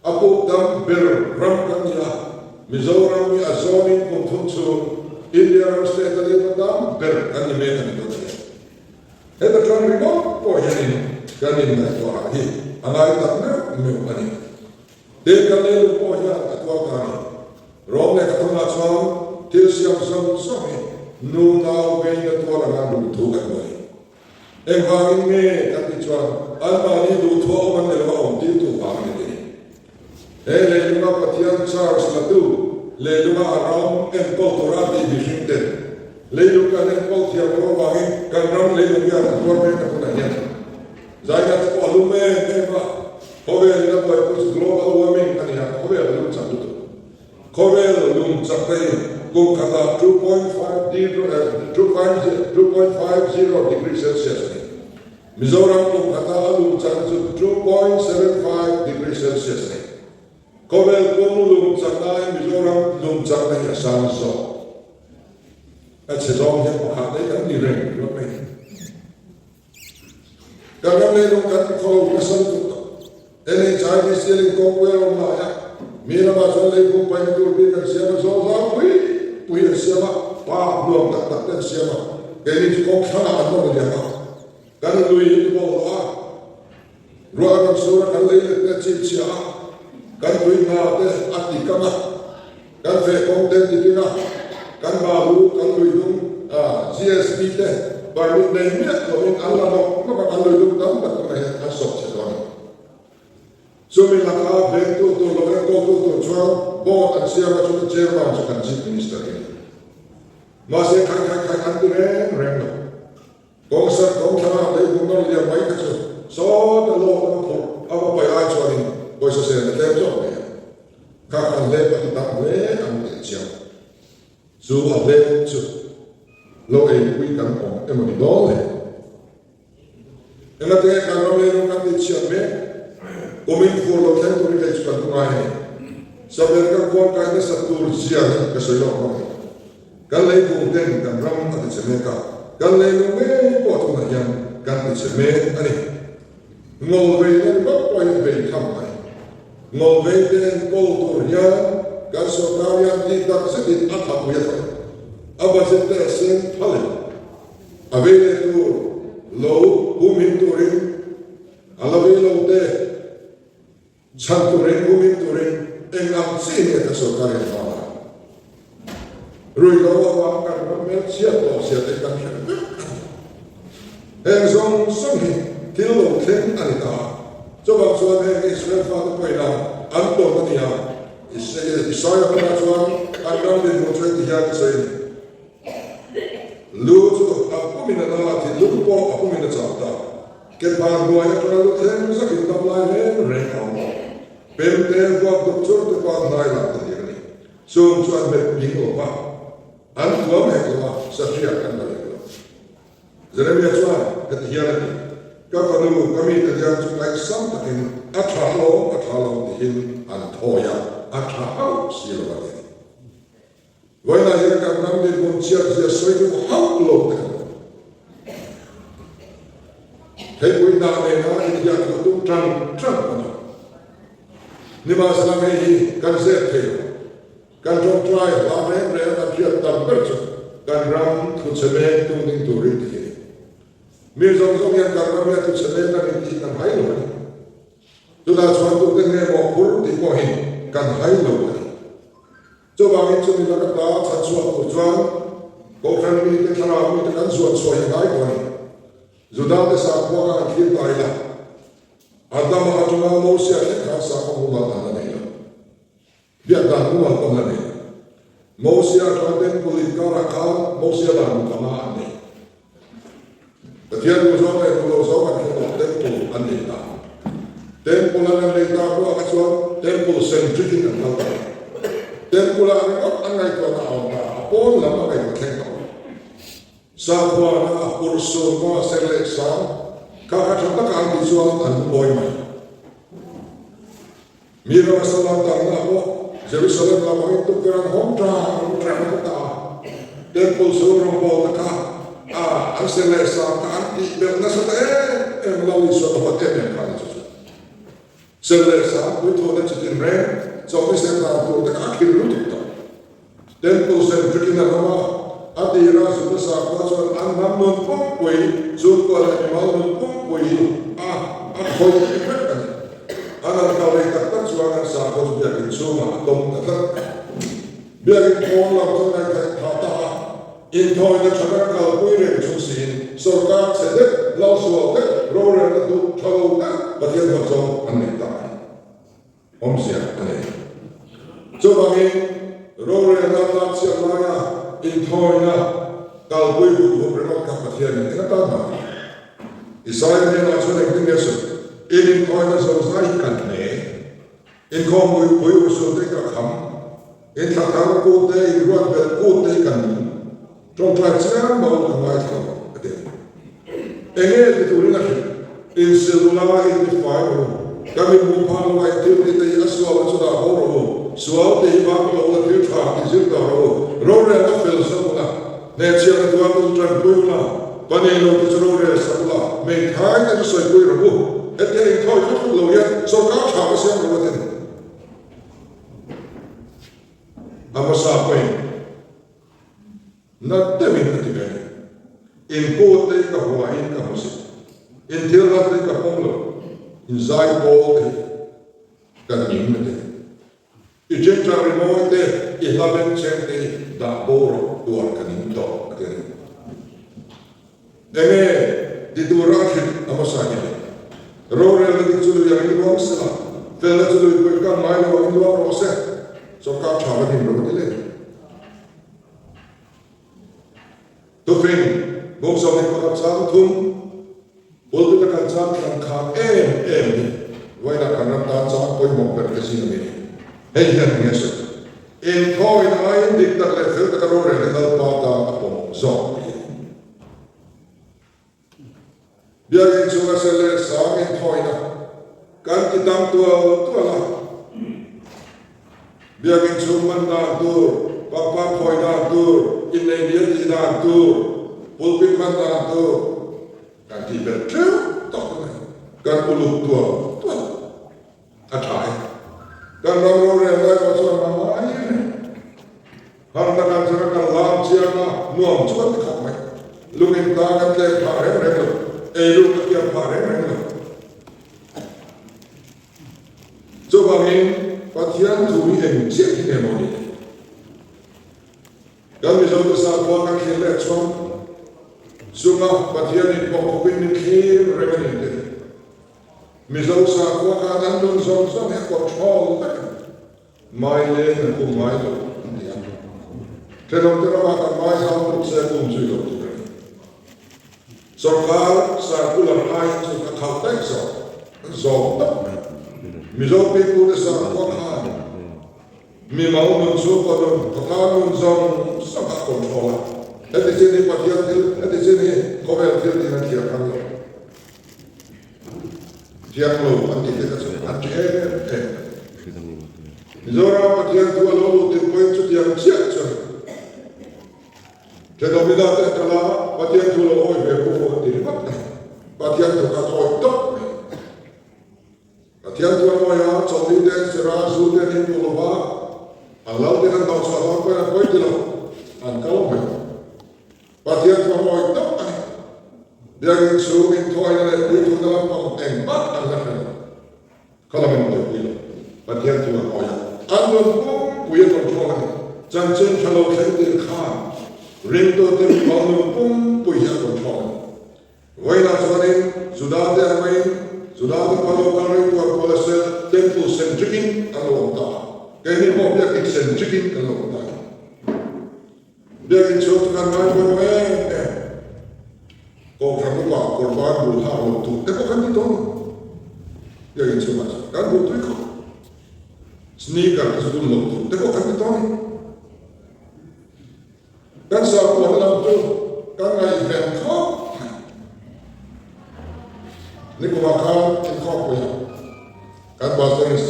a puk dam ber ram kan ni a, Mizoram hi a zawnin kum thum chhung India ram state a lip a dam ber kan ni mek a ni dawn a ni. Heta ṭang ringawt pawh hianin kan inngaihtuah ah hi a ngai tak meuh meuh a ni. Tin, kan leilung pawh hian a tuar ta a ni. Rom leh Kathunah chuan thil siam zawng zawng hi nu nau veina tuar anga duhthu kan hmu a ni. Engvangin nge kan tih chuan anmahni duhthuah awm an ni lova awm tirtu vang a ni tih. He leilunga Pathian charge latu, leilunga a ram enkawl tura tih mihring ten leilung kan enkawl thiam loh avangin kan ram leilung hian a tuar mek a tunah hian zaina te pawh a lum em em a, khawvel in a buaipui chu global warming a ni a, khawvel a lum chak lutuk. Khawvel lum chak te hi kum khatah 2.50 degree Celsius a ni. Mizoram kum khata a lum chakna chu 2.75 degree Celsius a ni. Khawvel pum lum chak aiin Mizoram lum chakna hi a sang zawk. A chhe zawng hian pakhat daih kan ni reng ringawt mai. Kan ram leilung kan ti khawlo nasa lutuk tawh. NHIDCL in kawngpui a rawn lai a, mi ramah chuan leivung paihna tur bik an siam a, zawl zau pui pui an siam a, park nuam tak tak te an siam a, keini chu kawng thlanah an nawr liam a, kan lui an ti bawk lo a, ruah a rawn sur a, kan lei let te a chim chhia a, kan tui hna te a ti kam a, kan feh kawng te an ti ding a, kan balu, kan lui dum, GSP te permit nei miah lovin an la nawk nawk a, kan lui dum tam tak tunah hian an sawp chhe dawn a ni. Chumi laka vengtu tur lo enkawltu tur chuan board an siam a, chumi chairman chu kan chief minister hi a ni. Mahse khai khai khai an ti reng reng lo. Kawng sar kawng thlang ah leivung nawr liam mai kha chu sawta lawk a va phurh a va paih ai chuanin pawisa sen a tlem zawk mai a. Kha khan hlep a ti tam hle ang tih a chiang. Chu a hlep chu lo eipui kan awm emaw ni dawn le. Engate kan ram leilung kan tih chhiat mek kumin fur lo thleng turin kei chu kan thu ngai a ni. Saber kan kual kai nasa tur zia hi ka sawi lawk hmang a ni. Kan leivung ten kan ram a ti chhe mek a, kan leilung ngei pawh tunah hian kan ti chhe mek a ni. Ngawlvei na ringawt pawh hi a bei tham mai. Ngawlvei te enkawl tur hian kan sorkar hian tih tak zetin a thapui a thawk. A budget te a seng phal em? A vei leh tur lo humhim turin, a la vei lo te chhan turin, humhim turin eng ang chi nge kan sorkar hian hma la? Rui lo avang kan ram hmel chhiat tawh zia te kan hre vek a ni. Heng zawng zawng hi thil lo thleng a ni ta a, chuvang chuan heng Israel fate pawhin an tawn a ni a, Isaia hunah chuan an ram dinhmun chu heti hian a sawi a ni. Lu chu a pumin a na a, thinlung pawh a pumin a chak ta. Kephah hnuai atanga lu thleng zakin dam lai reng reng a awm a. Pemte vuak duk chur te pawh an hnai lah ta hlir a ni. Chung chu an hmet ping lo va, an tuam hek lo a, sahriak an la leh lo. Jeremia chuan heti hian a ti, Ka fanu, ka mite hian chu ngaihsam takin a tha lo, a tha lo tihin an thawi a, a tha hauh si lo a ti. Vawiinah hian kan ram dinhmun chhiat zia sawi duh hauh lo te kan awm. Theipui hna nena inhiat duh tum tan tan kan awm. Nimahsela hei hi kan zep thei lo. Kan tawngtai hla reng reng kan hriat tam ber chu kan ram thuchhe mek tung ding turin ti hi a ni. Mi zawng zawng hian kan ram hi a thuchhe mek a ni tih kan hai lo a ni. Chutah chuan tute nge mawhphurh tih pawh hi kan hai lo a ni. Chuvangin chumi laka ta chhan chhuak tur chuan Kohhran mite thlarau mite kan zuan chhuah hi ngai tawh a ni. Judate sakhua kha kan thlir ta ila, Adama atanga Mosia thleng khan sakhaw mumal an la nei lo. Biak dan mumal pawh an la nei lo. Mosia atanga Temple inkarah khan Mosia dan mukama an nei. Pathian duh zawng leh duh lo zawng an hre tawh Temple an nei ta. Temple an an nei ta hnuah kha chuan Temple centric in an kal ta. Temple ah ringawt an ngaihtuahna a awm ta, a pawn lam a ngaihtuah thleng tawh lo. Sakhuana, urhsunna, ser leh sang kha kha tha taka an tih chuan an lungawi mai. Mi ram a salam tanna pawh. Jerusalem lam angin tukverh an hawng ṭang ṭang ta a. Temple chhung rawngbawlna kha a an se leh sang kha an tih belh nasa ta em em lo Isua ka huat em em kha a ni chu chu. Sel leh sang puithawhna chi tinreng chawhni sem dan tur te kha a khil lutuk tawh. Temple centric in a ram a, a tira Juda sakhua chuan an hnam nun pumpui, chhungkua leh mimal nun pumpui hi a a khawih vek a ni. An han kal rei tak tak chuan an sakhua chu biakin chhungah a tawm ta tlat. Biakin pawn lam chu ngaihtheih phah ta a, inthawina tha ber kalpui reng chung siin sorkar chhe deuh, hlausual deuh, rorelna duh tha lo deuh Pathian huat zawng an nei ta a ni. Awmzia a nei. Chuvangin rorelna tlakchhiat laia inthawina kalpui vut vut ringawt kha Pathianin eng atan mah a ti. Isaia hnenah chuan engtin nge sawi? In inthawina zozai hi kan hne. Inkhawm pui usul te ka kham, in thla thar kut te, in ruat belh kut te hi kan tawngtai chiang bo ka ngaithla lo a ti. Enge ti turin a hrilh? In sil ula, in ti fai rawh u, ka mi hmuh phah lo a in thil ti te hi a sual a chutah haw rawh u, sual ti hi vang lo ula thil tha ti zir tawh rawh u, rorelna fel sak ula, hnehchhiahna tuar te chu tanpui ula, pa nei lo te chu rorel sak ula, hmeithai te chu sawipui rawh u. Hetia inthawi thut thut lo hian sorkar tha ka siam lo a ti ni. A hmasa pawhin nat deuhin a ti ve ni. In kut te hi ka huahin ka hmu si, in thil rat te hi ka pawm lo, in zai pawl te hi ka ning a ti ni. I ṭengṭang rimawi te, i hla bengchheng te hi dah bo rawh tuar ka ning tawh a ti a ni. Enge ti tura a hrilh a hmasa hi le? Rorelna dik chu lui angin luang se la, felna chu lui pawhin kan ngai lo angin luang rawh se, sorkar ṭha ka dim rawh a ti le. Thufing, bawk 21 chang thum, pulpit a kan chang thlan khak em em hi vawiinah kan ram tan chang pawimawh ber te zing a mi ni. Hei hian eng nge sawi? Inthawin aiin dik tak leh fel taka rorel hi Lalpa tan a pawm zawk tih a ni. Biakinn chhunga sel leh sang inthawina kan ti tam tual tual a. Biakinn chhung hman dan tur, pangpar khawi dan tur, innei ni a tih dan tur, pulpit hman dan tur kan tih belh teuh tawk mai. Kan uluk tual tual a tha e. Kan ram rorel lai pawh chuan a ngai reng. Harna kan chhan a kan lam chiang a, nuam chu kan ti khawp mai. Lungin ta kan tlem phah reng reng lo, eiruk a kiam phah reng reng lo. Chuvangin Pathian thu hi eng chiah hi nge maw ni? Kan Mizote sakhua kan thlir leh chuan chunga Pathianin bawkkhupin min thlir reng a ni te. Mizo sakhua khan an nun zawng zawng hi a control vek a ni. Mai leng an kum ngai lo an ti a. Thenawmte ramah kan mai zau tuk se kum zui lo tur a ni. Sorkar circular aiin chu ka khalh daih zawk, an zawm tawp mai. Mizo pipute sakhua khan mimal nun chhungkaw nun, khawtlang nun zawng zawng a control a. Heti chin hi Pathian thil, heti chin hi khawvel thil tiin an thiam hran lo. Thiang lo an tih te kha chu an ṭi em em. Mizoram Pathian thu a lo luh tir pawhin chutiang chiah chuan Thenawmina te kal a, Pathian thu lo awi ve pu an ti ringawt mai. Pathian thu kha awi tawp mai. Pathian thu an awi a, chawlhni te an zir a, zu te an induh lo va, an lal ten an hnawhchhuah dawn pawhin an pawi ti lo, an kal mai. Pathian chu a ngawi tawp a ni. Biakinn chhung inthuaina leh puithuna lampang engmah an la hre lo. Kha lam in buaipui lo. Pathian chu a ngawi a. An nun pumpui a control a ni. Chanchin tha lo thleng tir khan ringtute mimal nun pumpui hi a control a ni. Vawiinah chuanin Juda te ang maiin Juda te pawh lo kal rei tuar kual a sel temple centric in an lo awm ta a. Keini pawh biakinn centric in kan lo awm ta a ni. Biakinn chhung chu kan ngai pawimawh em em. Kohhran upa kawr ban bul hak lo tur te pawh kan ti tawh a ni. Biakinn chhungah chuan kan duh tui khawp. Sneaker te chu bun lo tur te pawh kan ti tawh a ni. Kan sakhua lam chu kan ngaihven khawp mai. Nikumah khan inkhawmpuiah kan pastor in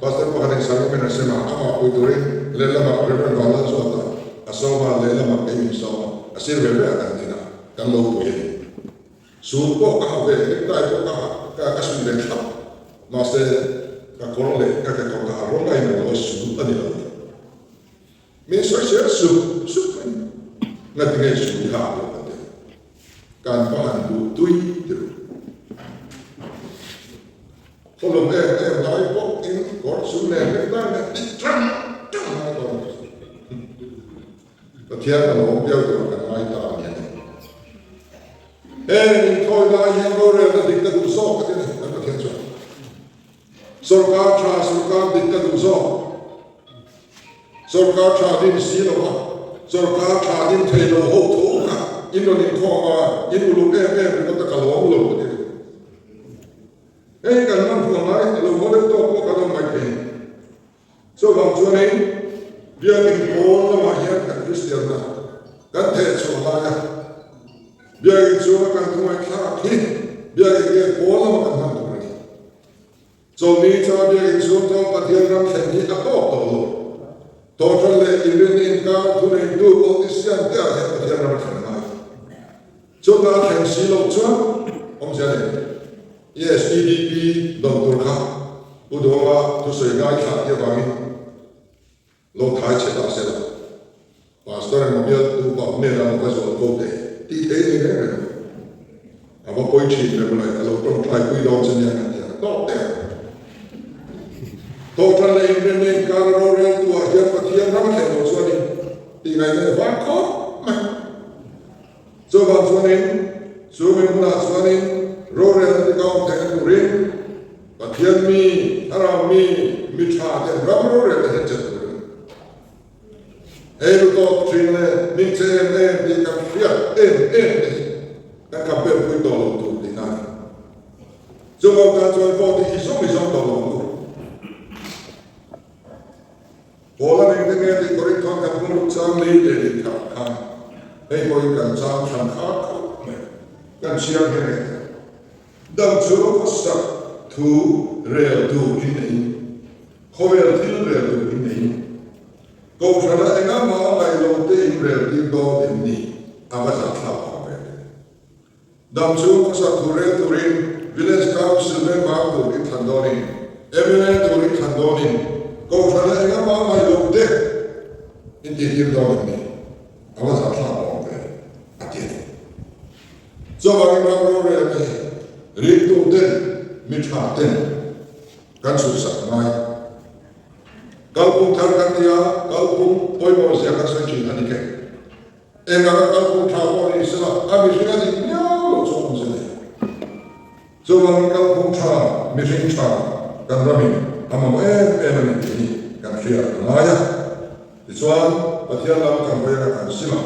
pastor pakhat in sermon a sem. Jerusalem-ah amah pui turin lehlamah Rev. Vanlalzuata a sawm a, lehlamah kei min sawm a, a sir ve ve a kan din a, kan lo pui a ni. Suit pawh ka ha ve, necktie pawh ka ha, ka ka suih ve thlap. Mahse, ka kawr leh ka kekawr ka ha rawng a inang lo a, suit a ni lo a ni. Min sawi zel sup sup mai. Ngati nge suit i hak loh ka ti. Kan va han duh tui tirh. Khawlum em em lai pawh in kawr chu nen necktie nen ti tang tang ngai dawn a ni. Pathian a lawm viau tur kan ngai ta a ni. Heng inthawi lai hian rorelna dik ka duh zawk a ti a ni kan Pathian chuan. Sorkar tha, sorkar dik ka duh zawk. Sorkar tha din si lo a, sorkar tha din thei lo ho tho kha in rawn inkhawm a, in uluk em em ringawt a ka lawm lo a ti a ni. Hei kan hman huam lai a lo haw deuh tawk pawh kan awm mai thei. Chuvang chuanin Biakin pawn lamah hian kan Kristianna kan theh chhuah laia Biakin chhunga kan thungaihthlak hi Biakin nge pawn lama kan hman tur a ni. Chawlhni changa Biakin chhung chuan Pathian ram thlen hi a tawk tawh lo. Thawhṭan leh inrinna inkar thuneitu politician te ah hian Pathian ram a thlen ngai. Chutah a thleng si loh chuan awmzia nei. ESPDP dawn tur kha Pu Duhoma thusawi ngaithla tih avangin lo thai chhe ta se la, Pastor emaw bialtu pa hmel emaw va zual ko teh tih thei a ni reng reng lo. A va pawi thin ve mawle, ka lo tawngtai pui dawn che nia kan ti ang tawk teh ang. Thawhṭan leh inrinna inkar a roreltu ah hian Pathian ram a thlen loh chuanin tih ngaihna i vang khawp mai. Chuvang chuanin, chu mi hmunah chuanin rorelna dik a awm theihna turin Pathian mi, Thlarau mi, mi tha ten ram rorelna hi chet tur a ni. Ei lu tawk thin leh min che em em tih kan hriat em em te hi kan campaign pui tawh lo tur tihna a ni. Chuvang tan chuan vote hi i zawng i zawng tawh lo ang u. Paula ring te nge tih Korinthon kan hmu ruk chang li leh lih thah khan hei pawhin kan chang thlan khar khawp mai. Kan chhiar nghe nghe thei. Dam chu khawsak thu rel tur in neiin, khawvel thil rel tur in neiin, Kohhrana engah mah a ngaih lo te in rel tir dawn em ni? A va zahthlak awm ve le. Dam chu khawsak thu rel turin Village Council member tur in thlan dawnin, mla tur in thlan dawnin, Kohhran a enga mah ngai lo te in tih tir dawn em ni? A va zahthlak awm ve, a ti a ni. Chuvangin ram rorel te hi ringtu ten, mi tha ten kan chhuhsak ngai. Kalphung thar kan ti a, kalphung pawimawh zia kan sawi thin a ni kei. Eng anga kalphung tha pawh ni sela, a mihring a dik miau loh chu awm zel e. Chuvangin kalphung tha, mihring tha kan ramin a mamawh em em a ni tih hi kan hriat a ngai a. Tichuan, Pathian lam kan hawi anga kan sim a.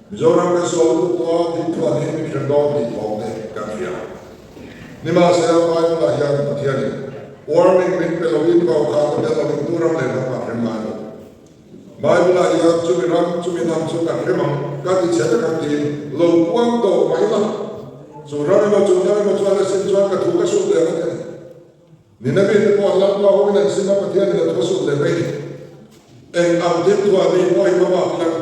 Mizoram kan sual lutuk tawh a, thingthuan hi min hrem dawn tih thawm te kan hria. Nimahsela, Bible-ah hian Pathianin warning min pe lovin vaukhata tel lovin tu ram leh ram ah hrem ngai lo. Bible-ah hian chumi ram, chumi hnam chu kan hrem ang, ka ti chhe vek ang tiin lo puang tawh mai la. Chu ram emaw chu hnam emaw chuan a sim chuan ka thu ka sut leh ang a ti a ni. Nineveh te pawh an lalpa hoin an sim a, Pathianin a thu a sut leh mai ni. Eng ang thil thuah ni pawh hi hmabak hian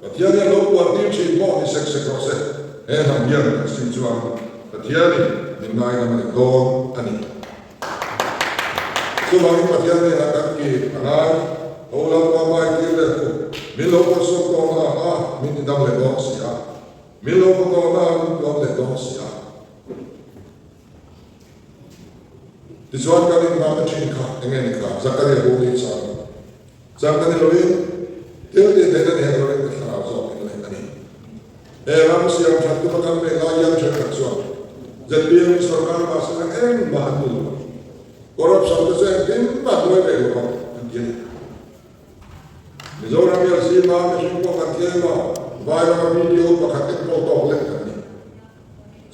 Pathian hian lo puan tir thin pawh ni sek sek rawh se. He hnam hian kan sim chuan Pathianin min ngaidam leh dawn a ni. Chuvangin Pathian hnenah kan kir a ngai, Ho Lalpa mai kir leh hu, min lo pawhsawm tawh na a, min ti dam leh dawn si a, min lo haw tawh na a, min tuam leh dawn si a. Tichuan kan inhmahna thin kha eng nge ni kha? Zakaria bu ni chuan, Chang ka ni loin, thil tih theihna ni hek loin ka thlarau zawk in leh a ni. He ram siam that tuma kan beih lai hian thenkhat chuan zpm in sorkar mahse na engmah an ni lo ang, corruption te chu engtin mah an nuai reh lo ang an ti a ni. Mizoram hian zima mihring pawh kan tlem a, vai rama BDO pakhat enkawl tawk lek kan ni.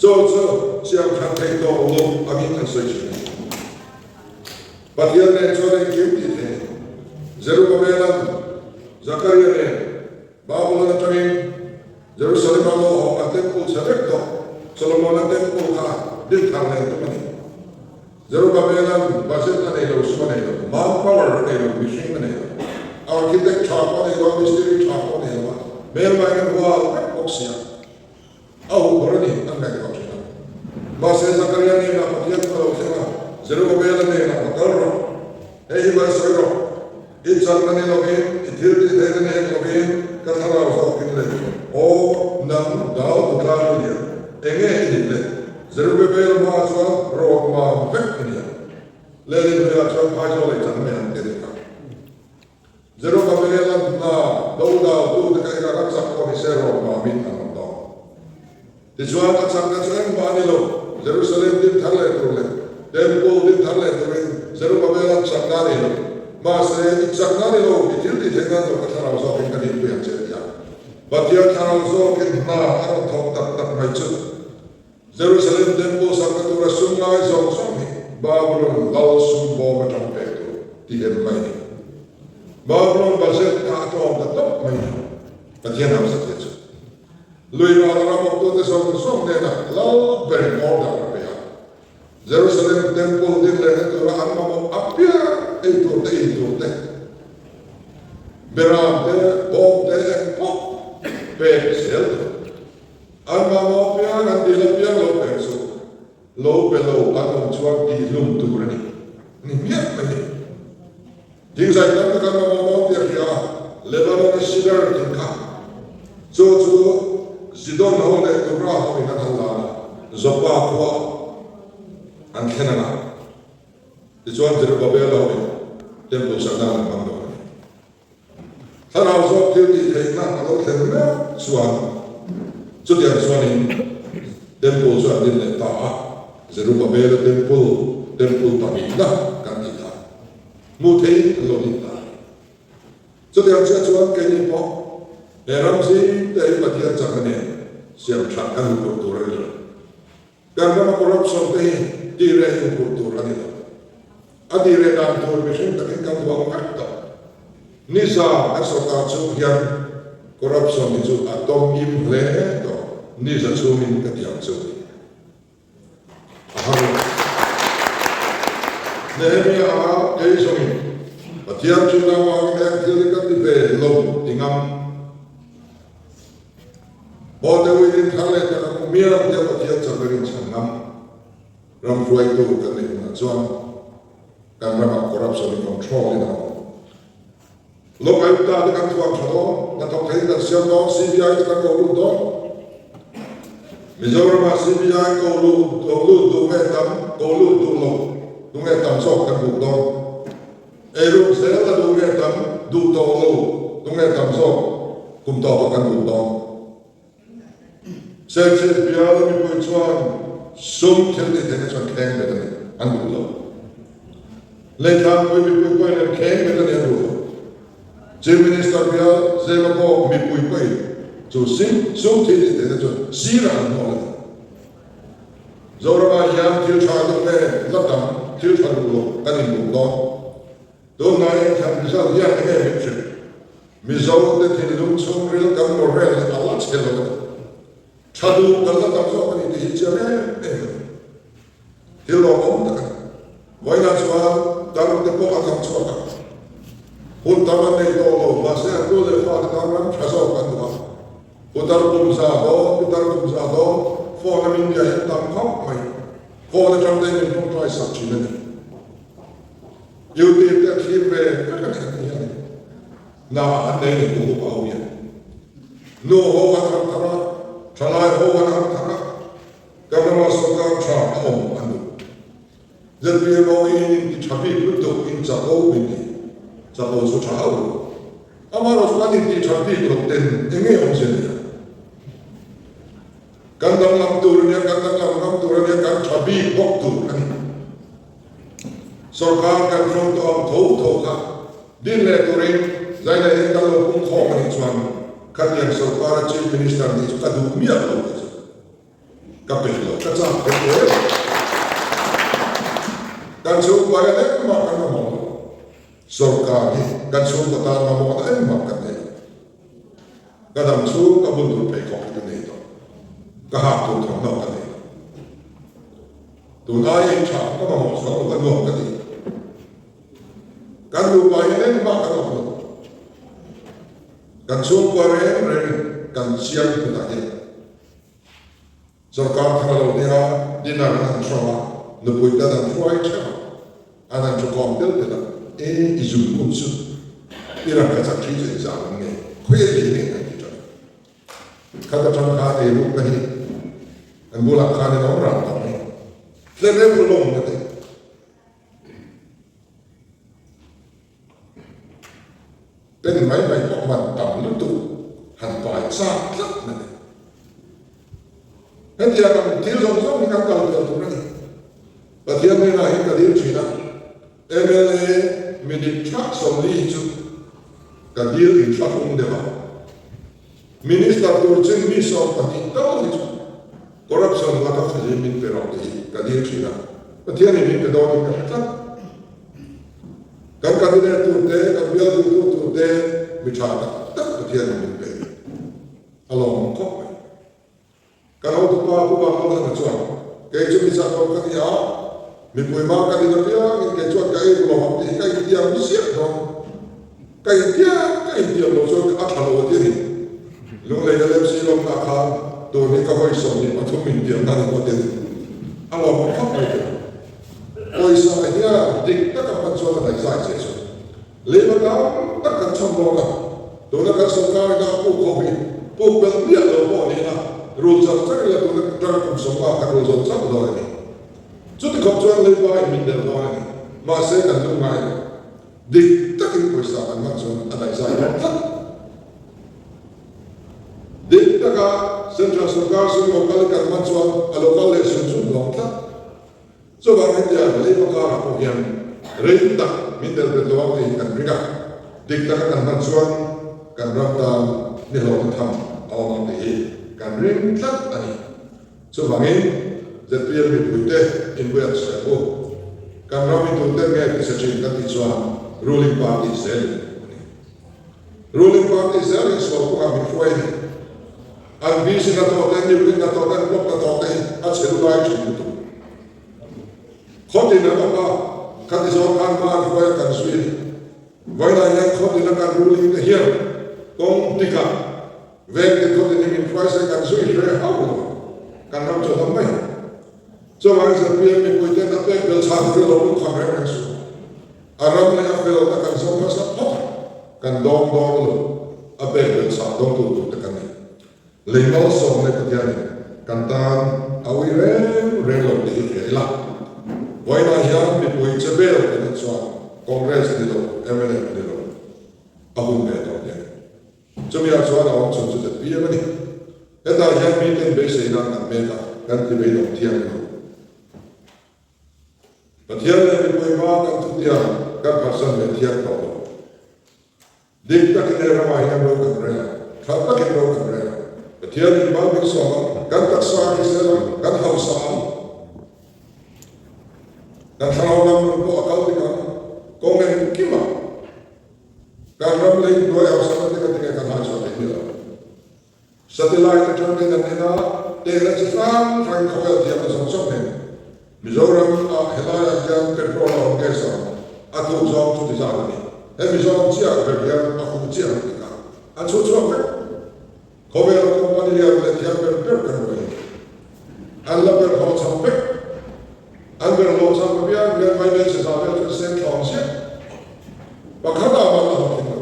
Chaw chu siam that thei tawh lo angin an sawi thin a ni. Pathian nen chuan engkim tih thei a ni. Zerubabelan Zakaria nen Babylon atangin Jerusalem-a lo hawng a temple chhe vek tawh Solomon-a temple kha din thar leh tum a ni. Zerubbabela'n budget a nei lo, sum a nei lo, manpower a nei lo, mihring a nei lo, architect tha pawh a nei lo, mistiri tha pawh a nei lo a, hmelma in an hual vek bawk si a, a huphurh a ni an ngaihtuah thin a. Mahse Zakaria hnenah Pathian chu a lo thleng a, Zerubbabela hnenah va kal rawh, hei hi va sawi rawh, I chakna ni lovin, i thil tih theihna ni hek lovin ka thlarau zawkin le, aw nang dau tu tlang i nia, enge i nih le? Zerubbabel hmaah chuan rawt mam vek i nia. Lenin hnuaiah chuan phaizawl ei chang mai an ti a nih kha. Zerubbabel-a hna do dau tute kha engah ka chak pawh ni se rawt mamin an awm dawn. Tichuan a chakna chu engmah a ni lo, Jerusalem din thar leh tur leh Temple din thar leh turin Zerubbabel-a chakna a nei lo. Mahse, i chakna a ni lo, i thil tih theih nan lo ka thlarau zawkin ka dinpui ang che a ti a. Pathian thlarau zawkin hna a rawn thawk tak tak mai chu Jerusalem Temple sakna tura sum ngai zawng zawng hi Babylon lal sum bawm atang pek tur tih em mai ni. Babylon budget kha a tlawm ta tawp mai ni. Pathian hausa zia chu. Lui ral a ram awptute zawng zawng hnenah lal berin order a pe a. Jerusalem Temple din lehna tura an mamawh apiang ei tur te, in tur te, beram te, bawm te eng pawh pek zel tur. An mamawh apiang an dil apiang lo pek chu lo pe lo an awm chuan tih hlum tur a ni. Ni hmiah mai ni. Thingzai tam tak an mamawh dawn tih a hria a, Lebanon-a Sidar thing kha chu chu Zidon ho leh Tura ho in an han lan a, Joppa khua an thlen ang a, tichuan Zerubbabel ho in Temple sak nan an hmang dawn a ni. Thlarau zawk thil tih theihna a lo thlen meuh chuan chutiang chuanin Temple chu an din leh ta a, Zerubbabel-a Temple, Temple pahnihna kan tih kha hmuh theihin an lo din ta a ni. Chutiang chiah chuan keini pawh he ram zing te hi Pathian chakna nen siam that kan huphurh tur a ni lo. Kan rama corruption te hi tih reh hi huphurh tur a ni lo. A tih reh dan tur mihring takin kan duang vek tawh. Niza kan sorkar chhung hian corruption hi chu a tawm im hle tawh. Niza chhungin ka ti ang chu. A har lo. Nehemia anga kei zawngin Pathian chu naupangin eng thil hi ka ti ve lo ti ngam. Aw deuhin thar leh tak ang u miang tia Pathian chak berin chhan ngam ram hruaitu kan neih hunah chuan kan ramah corruption hi control in a awm. Lok Ayukta te kan thuam tha dawn, hnathawk theiin kan siam dawn, CBI te kan ko lut dawn. Mizoramah CBI ko lut ko lut duh nge tam, ko lut duh lo duh nge tam zawk kan duh dawn. Eiruk zel a duh nge tam, duh tawh lo duh nge tam zawk kum tawpah kan duh dawn. Serchhip bial mipui chuan sum thil tih theihna chuan kheng bet a ni, an duh lo. Leitlangpui mipui pawhin an kheng bet a ni, an duh lo. Chief Minister bial Zemabawk mipui pawhin chu sum thil tih theihna chuan sirah an hnawl a ni. Zoramah hian thil tha duh nge la tam thil tha duh lo kan inbuk dawn. Tunlai engthlan result hian enge min hrilh? Mizo te thinlung chhungril kan moral hi a la chhe lo a ni. Tha duh kan la tam zawk a ni tih hi chiang em em a ni. Thil lawmawm tak a ni. Vawiinah chuan tar te pawh an lang chhuak a. Hun tam an nei tawh lo, mahse an nu leh fa te tan ram tha zawk an duh a. Putar kum za dawn, pitar kum za dawn, phone a min bia hian tam khawp mai. Phone atang te min tawngtai sak thin a ni. Duty te a thlir ve vek a ni an ti hian hna an nei ni kum upa ho hian. Nu ho an harh thar a, thalai ho an harh thar a, kan rama sorkar tha a awm an duh. ZPMO in in ti tha bik lutuk in chapo min ti. Chapo chu tha hauh lo. Amaherawh chu an in ti tha bik loh ten eng nge awmzia nia? Kan danglam tur a nia, kan danglam ngam tur a nia, kan tha bik bawk tur a ni. Sorkar kan hrawn tawh ang tho tho kha din leh turin zai leh hian kan lo pung khawm a nih chuan khatiang sorkara Chief Minister nih chu ka duh miah lo tih chu ka peih lo, ka chak theih hle lo. Kan chhungkua hian engmah kan mamawh lo. Sorkar hi kan chhungkaw tan mamawhna engmah kan nei lo. Ka dam chhung ka bun tur pheikhawk hi ka nei tawh. Ka hak tur thawmhnaw ka nei lo. Tun aia in tha ka mamawh chuang lo, ka nuam ka ti. Kan nupa hian engmah kan awm lo. Kan chhungkua reng rengin kan chiang hunah hian Sorkar thar a lo nia, dinner an han hrawng a, nupui ten an hruai theuh a, an han thukawm tel tel a, E, i zun kum chu i rangka chak ṭhi chu engzah awm nge, khawi a lei nge an ti ṭan a. Khat aṭang khan ei rukna hi an bulah khan in awm rang tawh mai, tle reuh lawm ka ti. Pen mai mai pawh man tam lutuk han pai chak tlat na ni. Hetiang ang thil zawng zawng hi kan kal tel tur a ni. Pathian hnenah hi ka dil thin a, mla mi dik thlak 40 hi chu ka dil inthlahrung deuh a. Minister tur chin mi 12 tal hi chu corruption laka fahlim min pe rawh tih hi ka dil thin a, Pathianin min pe dawnin ka hre tlat. Kan cabinet tur te, kan bial duhtu tur te mi tha tak tak Pathianin min pe a lawmawm khawp mai. Kan hotupa Pu Vanlalhana chuan, Kei chu mi chak lo ka ni a, mipui ma ka din apiangin kei chuan ka ei lo ang tih hi ka intiam ziah dawn. Ka intiam ka intiam lo chuan a tha lo a ti a ni. Lunglei LMC lawmna khan tun hi ka hawi 23 intiamna a ni pawh a ti a ni. A lawmawm khawp mai teh. Pawisa hian dik taka hman chuan a daihzai che chu leiba tam tak kan chhawm dawn a, tuna kan sorkar ina a puk ho hi puk belh miah lo pawh nihna rul char char ila tuna tang kum 50 khan rul zawm chauh dawn a ni. Chuti khawp chuan leiba in min delh dawn a ni. Mahse kan lung ngai lo. Dik takin pawisa kan hman chuan a daihzai dawn tlat. Dik taka Central sorkar sum local i kan hman chuan a local leh zung zung dawn tlat. Chuvang hetiang leiba karah pawh hian rei tak min del bet lo ang tih hi kan ring a, dik taka kan hman chuan kan ram tan ni hlawhna tham a awm ang tih hi kan ring tlat a ni. Chuvangin zpm mipuite inbuai an sawi ang u. Kan ram hi tuten nge ti sa thin kan tih chuan ruling party zelin a ni. Ruling party zelin sual kawngah min hruai a ni. An VC hnathawh te, Newton hnathawh te, an block hnathawh te hi a chhe lulai thin lutuk. Khawtin an awm a, khati zawng khan hma an hruai a kan zui a ni. Vawiinah hian khawtin a kan ruling te hian kawng dikah veng te khawtin hi min hruai se kan zui hre hauh lo ang. Kan ram chu a dam mai. Chuvangin zpm mipui ten a pek bel chhan tur hi lo lukham reng reng suh. A ram leh a felna kan zawng hmasa phawt a, kan dawng dawn lo, a pek belh chah dawng tur tur te kan ni. Lei malsawm leh Pathianin kan tan a ui reng reng lo tih hi hria ila. Vawiinah hian mipui che vel kan en chuan Congress ni lo, mnf ni lo, a hun ve tawh hle. Chumi ah chuan a awm chhun chu zpm a ni. Hetah hian miten beiseina an mek a, kan ti beidawng thiang lo. Pathian leh mipui hma kan thutiang kan phatsan leh thiang tawh lo. Dik takin he ramah hian ro kan rel a, tha takin ro kan rel a. Pathianin mal min sawm a, kan taksa a hrisel a, kan hausa a, kan thlarau lam nun pawh a kal dik ang, kawng engkim ah kan ram lei hnuai hausa na te ka ti nge kan haichhuah thei miah lo. Satellite atang ten an en a, tehna chi hrang hrangin khawvel thiamna zawng zawng nen Mizoram ah helai ah hian petrol a awm gas a awm, a tluk zawng chu ti zat a ni. He Mizoram chiah ber hian a fu chiah ang tih kha an chhuh chhuak vek. Khawvel a company lian leh thiam ber ber kan ruai a ni. An la ber hlawh cham vek. An ber hlawh cham apiang hian vaimel che za vel chu an seng thlawm ziah. Pakhat ah mah la hlawhtling lo.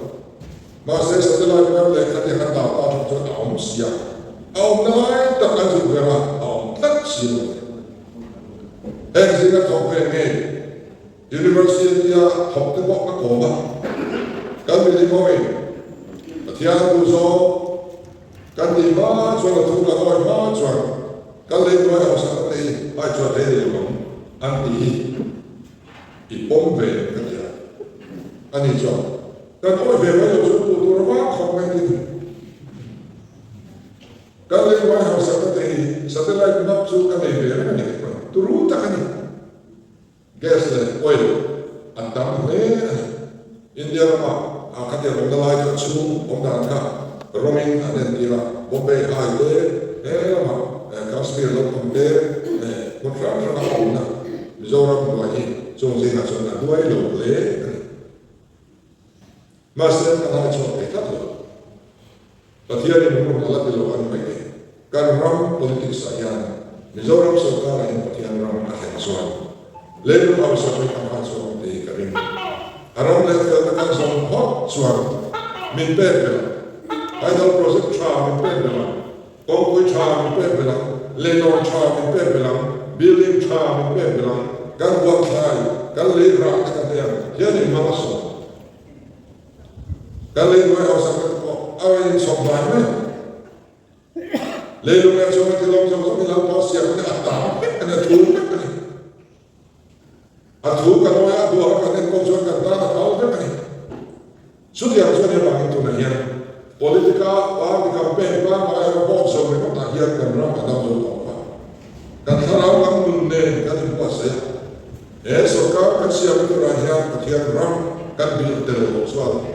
Mahse satellite web leh khati han dah ta thin chuan a awm si a, a awmna lai tak an zuk ber a, a awm tlat si lo. Heng zinga thawk ve nge University a thawk te pawh ka kawm a, kan milim awin Pathian a duh zawng kan tih hma chuan a thu kan awi hma chuan kan lei hnuai hausa te hi ai chuan thei nei lo ang an tih hi i pawm ve ka ti a, ani chuan Kan awi ve mai lo chu puh tur a vang khawp mai tin. Kan lei hmai hausa ka te hi satellite map chu ka nei ve reng a ni tih pawh turu tak a ni. Gas leh oil an tam hle a ni. India rama a khatiang awmna lai chu a chhung awm dan kha rawngin an entir a, Bombay High te, he lama Kashmir lo awm te, hmun hrang hranga a awmna. Mizoram hnuai hi chung zingah chuan a duai lo hle a ni. Mahse kan hai chhuak thei tlat lo. Pathianin hun a la ti lo a ni mai thei. Kan ram politics ah hian Mizoram sorkarah hian Pathian ram a thlen chuan leilung hausa hi kan hai chhuak ang tih hi ka ring. A ram leh felna kan zawm phawt chuan min pek belh ang. Hydel project tha min pek belh ang. Kawngpui tha min pek belh ang, leilawn tha min pek belh ang, building tha min pek belh ang, kan huan thlai, kan lei rah te kan ei ang hian in hmang a sawm. Kan lei hnuai hausak te pawh a rawn inchhawp hnai mai ang. Leilung leh chhunga thil awm zawng zawng hi Lalpa siam a ni, a tam vek a ni, a thur vek a ni. A thu kan awih a, duah kan enkawl chuan kan tan a kal vek a ni. Chutiang chuan hevangin tunah hian politica party campaign pangngai emaw vote zawm ringawtah hian kan ram a dam zo tawh lo va. Kan thlarau lam nun nen kan inbuatsaih a. He sorkar kan siam turah hian Pathian ram kan bilh tel loh chuan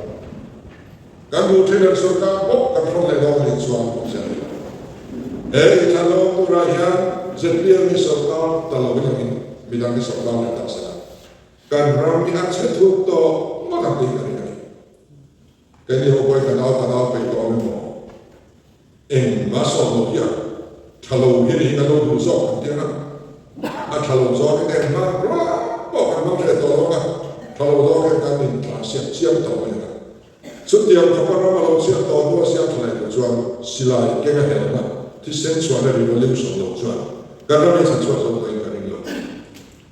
kan duh thin an sorkar bawk kan hrawn leh dawn anih chuan awmzia a ni lo. He inthlanlo turah hian zpm hi sorkar ta lo in midang hi sorkar leh tak sela. Kan ram hi a chhe thuk tawh ngawt ang tih ka ring a ni. Keini ho pawhin kan au kan au peih tawh ang emaw? Engmah sawm lo hian tha lo hi ni kan lo duh zawk kan ti ang a. A tha lo zawkin engmah ruah pawh kan hmang hreh tawh lo ang a, tha lo zawkin kan intlan siam chiam tawh mai ang a. Chutiang khawpa ram a lo chhiat tawh hnu a siam tha leh tur chuan silai keng a helna thisen chhuahna revolution lo chuan kan ram hi chhan chhuak zo tawhin ka ring lo.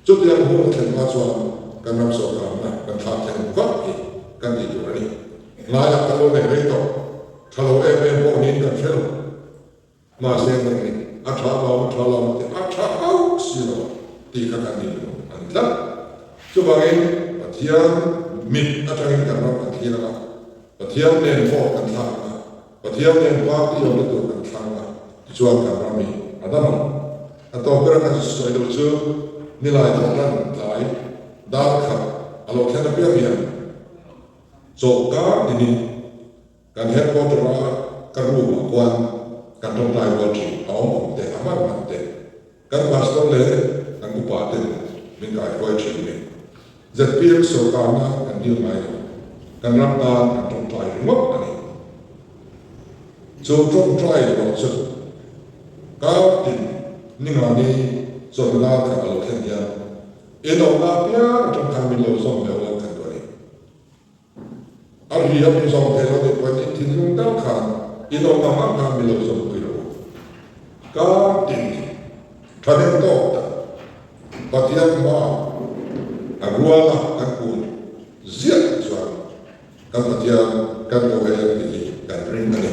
Chutiang hun a thlen hma chuan kan ram sorkarna kan thlak thleng vak hi kan tih tur a ni. Ngaiah kan lo nei rei tawh, tha lo em em pawh niin kan hre lo. Mahse nang nih a tha lo, a tha lo tih a tha hauh si lo tih kha kan nih lo a ni tlat. Chuvangin Pathian mit atangin kan ram kan thlir ang a, Pathian nen vote kan thlak ang a, Pathian nen party awmna tur kan thlang a, tichuan kan ram hi a dam ang. A tawp ber a kan sawi loh chu nilai thawh hlan tlai dar khat a lo thlen apiang hian chawlhkar tinin kan headquarter a ka room ah khuan kan tawngtai rual thin a awm awm te a hman hman te kan pastor leh kan upa ten min kaihruai thin ni. Zpm sorkarna kan dil ngai lo, kan ram tan kan tawngtai ringawt a ni. Chu tawngtai erawh chu kar tin ningani chawlhna khat a lo thlen hian inawmna apiang atang khan min lo zawm ve ula kan duh a ni. A ri a min zawm thei lo tih pawhin in thinlung deuh khan inawmna hmang khan min lo zawm pui lo. Kar tin thahnem tawk tak Pathian hmaah a ruala kan kun ziah chuan kan Pathian kan ko ve em tih hi kan ring a ni.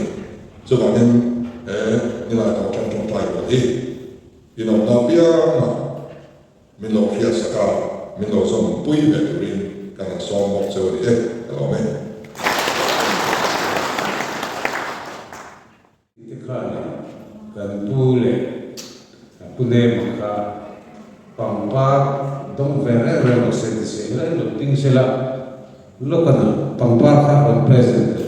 Chuvangin he nilai tawh tawng tawngtai rual hi inawmna piangah min lo hriatsak a, min lo zawm pui ve turin kan han sawm bawk cheu a ni e, ka lawm e. Te khan kan pu leh pu Nema kha pangpar dawng ve reng reng lo se ti se ila i lo ding sela lawkana pangpar kha rawn present tur.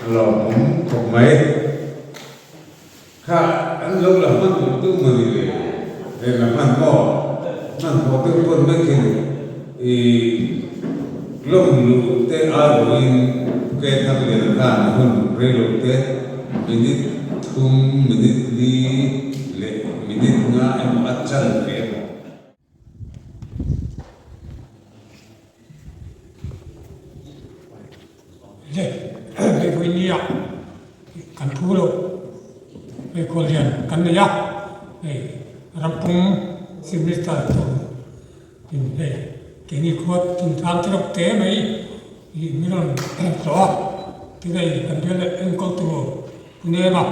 Lawmawm khawp mai. Kha an lo la hman duh duh mawni le? He la hman maw? Hman pawh deuh pawn mai khi i lawm luh te aiawhin ke thar lian khan hun rei lo te minute thum, minute li leh minute nga emaw a chan ve emaw. Le hei vawi nia kan thu lo hei khawl hian kan nei a hei rampum chief minister tur in hei keini khua thingtlang te reuh te mai ih min rawn tlawh a ti hei kan bial leh enkawl tur Punema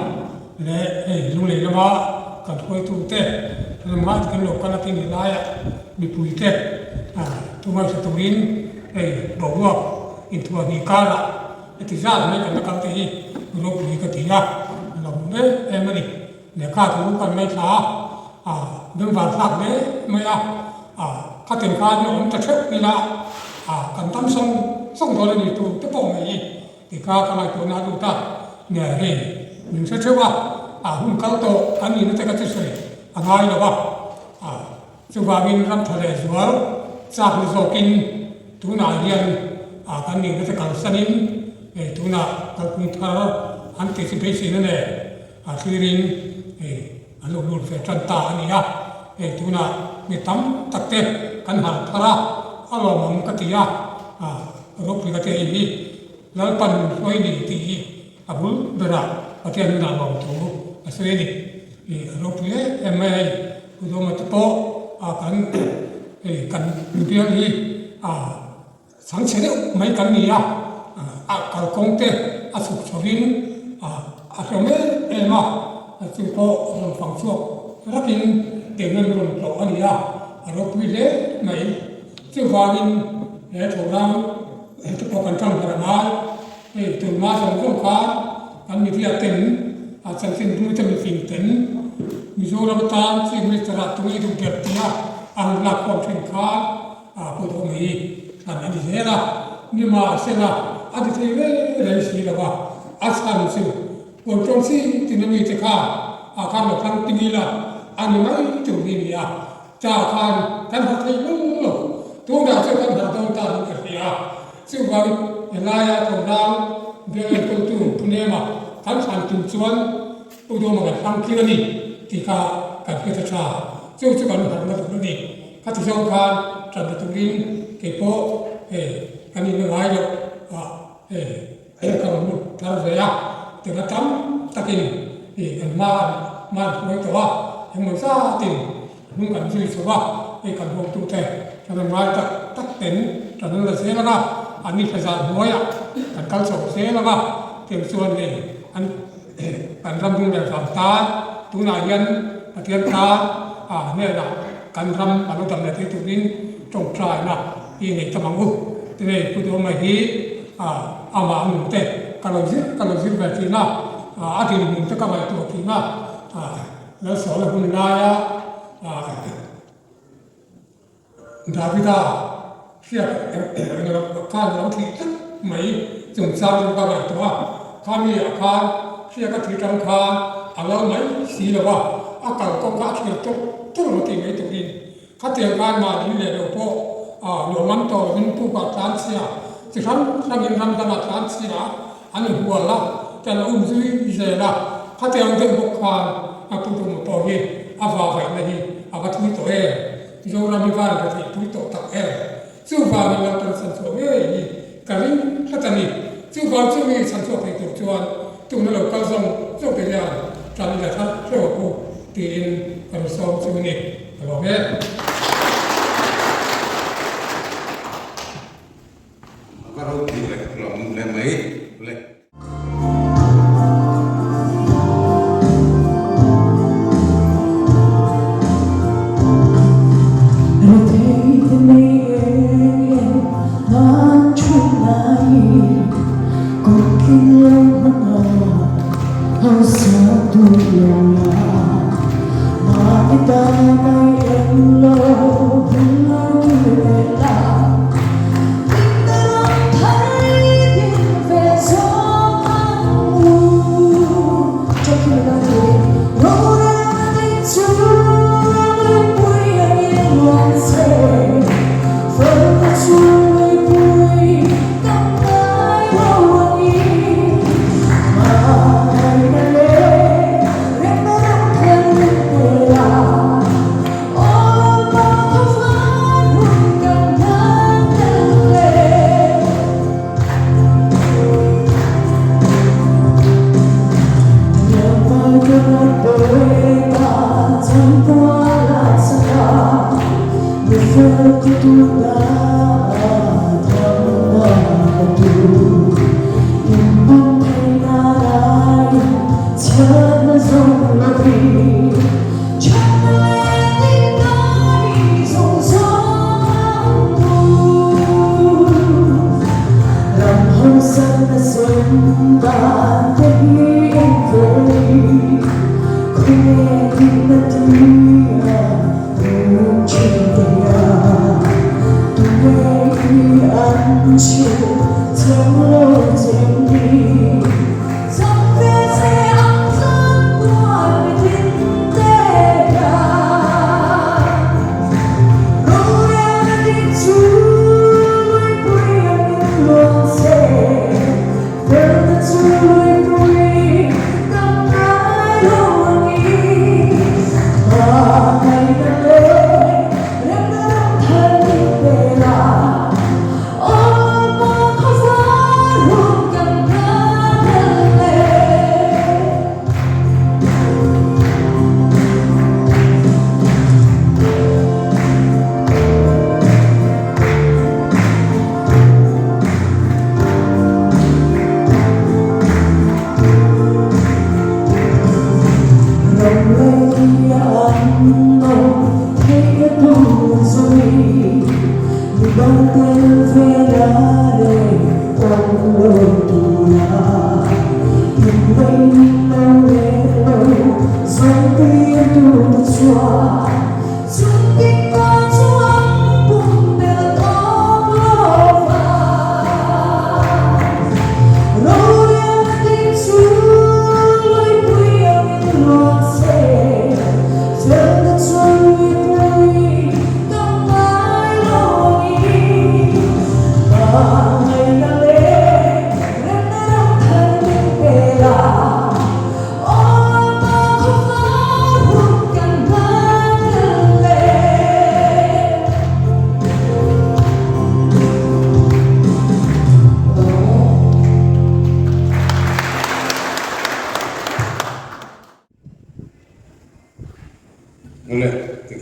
leh hei lunglei lama kan hruaitu te ram ngai kan lo kal a ti nih laiah mipui te ah thu ngaihthla turin hei boruak. Inthuah hnih karah heti zat mai kan la kal te hi ropui ka ti a, a lo hmu em em a ni. Lehkha thu kan ngaithla a, a bengvar thlak hle mai a, a khatin khan i awm ta theuh ila a kan tam sawng sawng dawn a ni tur te pawh mai hi ti kha ka ngaihtuahna a lut a, nia hei min hre theuh a, a hun kal tawh kan nihna te ka chu sawi a ngai lo a, a chuvangin ram tha leh zual chak ni zawkin tunah hian a kan nihna te kalsanin hei tunah kalphung thar an tih chu beiseina nen A thlirin hei an lo lut ve tan ta a ni a, hei tunah mi tam tak te kan harh thar a, a lawmawm ka ti a, ropui ka ti a hi Lalpan min hruai ni tih hi a bul berah Pathian hnenah lawm thu a sawi a ni. A ropui em em mai a hei Pu Dawma te pawh kan hei kan bial hi a Chhangchhe deuh mai kan ni a, a kalkawng te a chhuk chhovin a hlawm em em a, chu pawh rawn fang chhuak rakin tengem rawn tlawh a ni a, a ropui hle mai. Chuvangin he thawhrang te pawh kan tang harh a ngai, hei tunhma zawng zawng khan kan media ten a chanchinbu te mifing ten Mizoram atan Chief Minister ah tunge duh ber tia a han lakkhawm thin khan a kut awm hi thlan a ni zel a, nimahsela a ti thei reng reng si lo va, a chhan chu control chi tina mite khan a khan lo thlang tingil a, a ni mai tur hi a ni a, cha khan kan harh thei lung lo, tunah chuan kan harh dawn ta in ka hria a, chuvang helaia thawhhlang bial enkawltu Pu Nema kan thlan tum chuan Pu Dawma kan thlang tling a ni tih kha kan hre ta tha, chu chu kan harhna tur a ni. Ka ti zawng khan tan la turin kei pawh hei kan in ngai loh ah hei ka rawn lut thar ve a, tuna tam takin hei kan hma an hma an hruai tawh a, engmaw zatin hnung kan zui chho a, hei kan hawngtute kan rawn ngai tak tak ten tan an la zel ang a, an ni thlazar hnuaiah kan kal chho zel ang a, tiang chuan hei an Kan ram rum leh vang tan tunah hian Pathian tan a hnenah kan ram a lo dam leh thei turin tawngtaina hi nei tam ang u. Tinge Pu Duhawma hi amah a nun te ka lo zir ka lo zir ve thin a, a dinhmun te ka ngaihtuah thin a, Lalsawla hun laia Davida hriat eng lo khan lo thih tlat mai chungchang chu ka ngaihtuah a, khami ah khan hriat a thih tang khan a lo mai si lo a, a kalkawng kha a thlir tawk tawk lo tih mai turin khatiang khan mahni leh lo pawh nuam an tawh lovin pukah tlan chhia chi hrang hrangin ram dangah tlan chhia an hual a, kan um zui zel a, khatiang deuh bawk khan a pu duhma pawh hi a vavaihna hi a va thui tawh em? Zoram hi van ka theihpui tawh tak em? Chuvangin lo kan chhanchhuah ngei hi ka ring tlat a ni. Chuvang chu mi chhanchhuah thei tur chuan tuna lo kal zawng zawng te hian tan i la thar hreuh ang u tiin ka rawn sawm chu a ni. Ka lawm e. A va ropui leh hlawm hle mai le.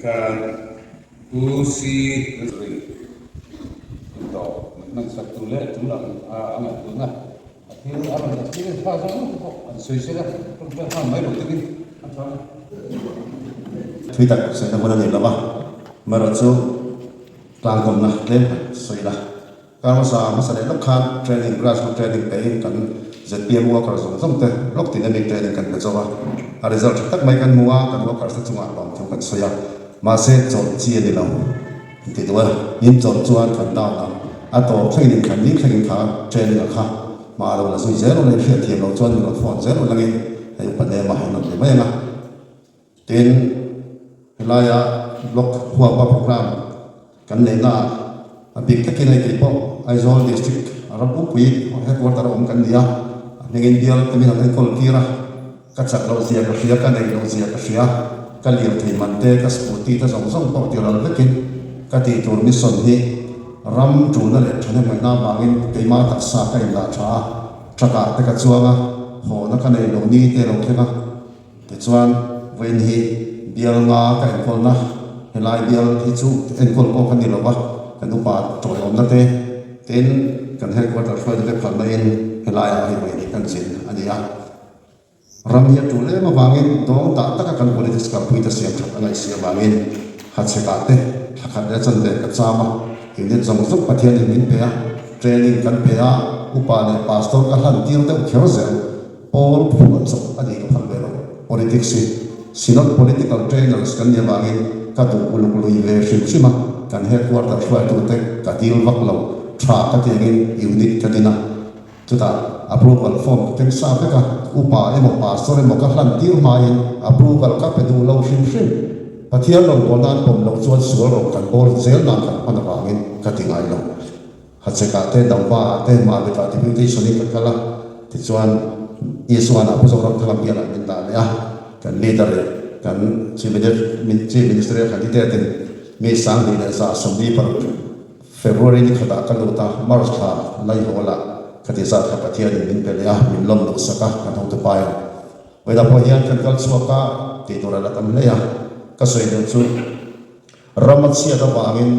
Tikhan Pu Si Ri tawh min hman sak tu leh tul ang a ngaihtuahna a thil a rawn experience nghal zawk zawk te pawh an sawi sela ṭawngṭai nghal mai lo takin a ṭha a. Thui tak sawi na hun a ni lo va, amaherawhchu tlangkawmna tlem han sawi la. Kar hmasa hmasa leh lawk khan training grass root training pein kan zpm worker zawng zawng te block tin ami training kan pe zo a, a result tha tak mai kan hmu a, kan workers te chungah lawmthu kan sawi a, mahse chawlh chi a ni lo tih duh a, in chawlh chuan kan down ang, a tawp thlengin in khan ni thlengin kha training a kha hma a lo la zui zel ula in hriatthiam loh chuan min rawn phone zel ula langin hei upa nema han rawn ti mai ang a. Tin, helaia Block huapa program kan neihnaah a bik takin hei kei pawh Aizawl District a ram pumpui headquarter a awm kan ni a, a hnengin bial te min han enkawl tir a, ka chak loh zia ka hria, ka neih loh zia ka hria, ka lirthei man te, ka scooty te zawng zawng pawh ti ral vekin ka tih tur mission hi ram tulna leh thahnemngaihna avangin keimah taksa ka indah tha a, truck ah te ka chuang a, hawhna ka neih loh ni te lo thleng a. Tichuan, vawiin hi bial nga ka enkawlna, helai bial hi chu enkawl pawh ka ni lo va, kan upa tawiawmna te, tin kan headquarter hruaina te phalna in helaiah hei vawiin hi kan zin a ni a. Ram hi a tul em avangin dawng dah taka kan politics kalpui te siam that a ngaihsi avangin hachhekah te thlakhat leh chanve ka cham a, unit zawng zawng Pathianin min pe a, training kan pe a, upa leh pastor ka hlan tir deuh kher zel. Pawl phuah chawp a nih ka phal ve lo. Politics hi Synod Political Trainers kan nih avangin ka duh uluk lui ve hrim hrim a, kan headquarter hruaitute ka dil vak lo, tha ka ti angin unit ka din a, chutah approval form ka keng sa vek a, upa emaw pastor emaw ka hlan tir hmain approval ka pe duh lo hrim hrim. Pathian rawngbawlna an pawm loh chuan sual rawng kan bawl zel nan kan hman avangin ka ti ngai lo. Hachhekah te, Dangvaah te, Mahbetah deputation in ka kal a, tichuan Isuanah Pu Zoramthanga bialah min dah leh a, kan leader leh kan Chief Chief Ministerial candidate in mi 2140 February ni khatah ka lut a, March thla Laihawlah khati zat kha Pathianin min pe leh a, min lawm luh sak a, kan hotupa in vawilah pawh hian kan kal chhuak a, tih tur a la tam hle a, ka sawi deuh chu ram a chhiat avangin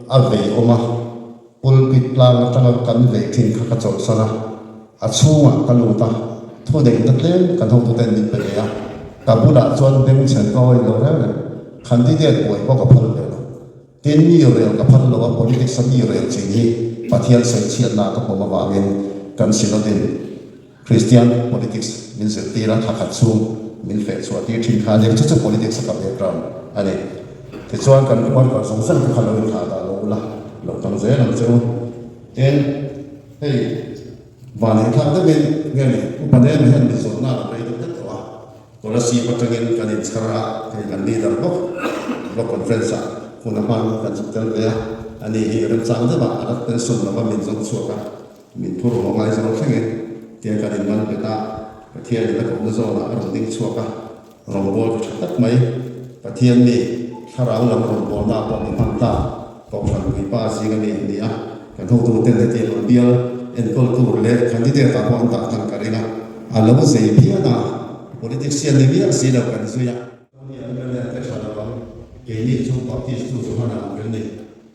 a vei awm a. Pulpit tlang atanga kan vei thin kha ka chawlhsan a, a chhungah ka lut a, thu neihna tlem kan hotuten min pe leh a, ka bulah chuan bengchhen ka awih lo reng reng, candidate buai pawh ka phal ve lo. Tin, mi rel ka phal lo a, politics a mi rel chin hi Pathian sawichhiatna ka pawm avangin kan synod-in Kristian politics min zirtir a, thla khat chhung min feh chhuah tir thin kha a ni. Chu chu politics a ka background a ni. Tichuan kan worker zawng zawng te kha lo inthlah dah lo ula, lo tang zel ang che u. Tin, hei van inthlak deuhin nge ni, upa nen hian min zawhna a lo rei deuh hlek tawh a. Kolasib atangin kan inchhar a, hei kan leader bawk, block conference ah hun a hman kan zuk tel ve a, ani hi remchang deuhah a la pension lova min zawng chhuak a. Min phur haw ngai zawng thleng e, tia kan inman bet a, Pathianin a kohna zawnah a rawn ding chhuak a, rawngbâwl tha tak mai, Pathian mi, thlarau lam rawngbâwlna pawh mi hman ta, Kohhran puipa zinga mi a ni a, kan hotuten hetiang ang bial enkawl tur leh candidate ah pawh an dah tlang ka ring a, a lo zei phian a, politics hian ni miah si lo kan zui a. Tony an mla te tha lo ang, keini chu Baptist tu Johana ang kan ni.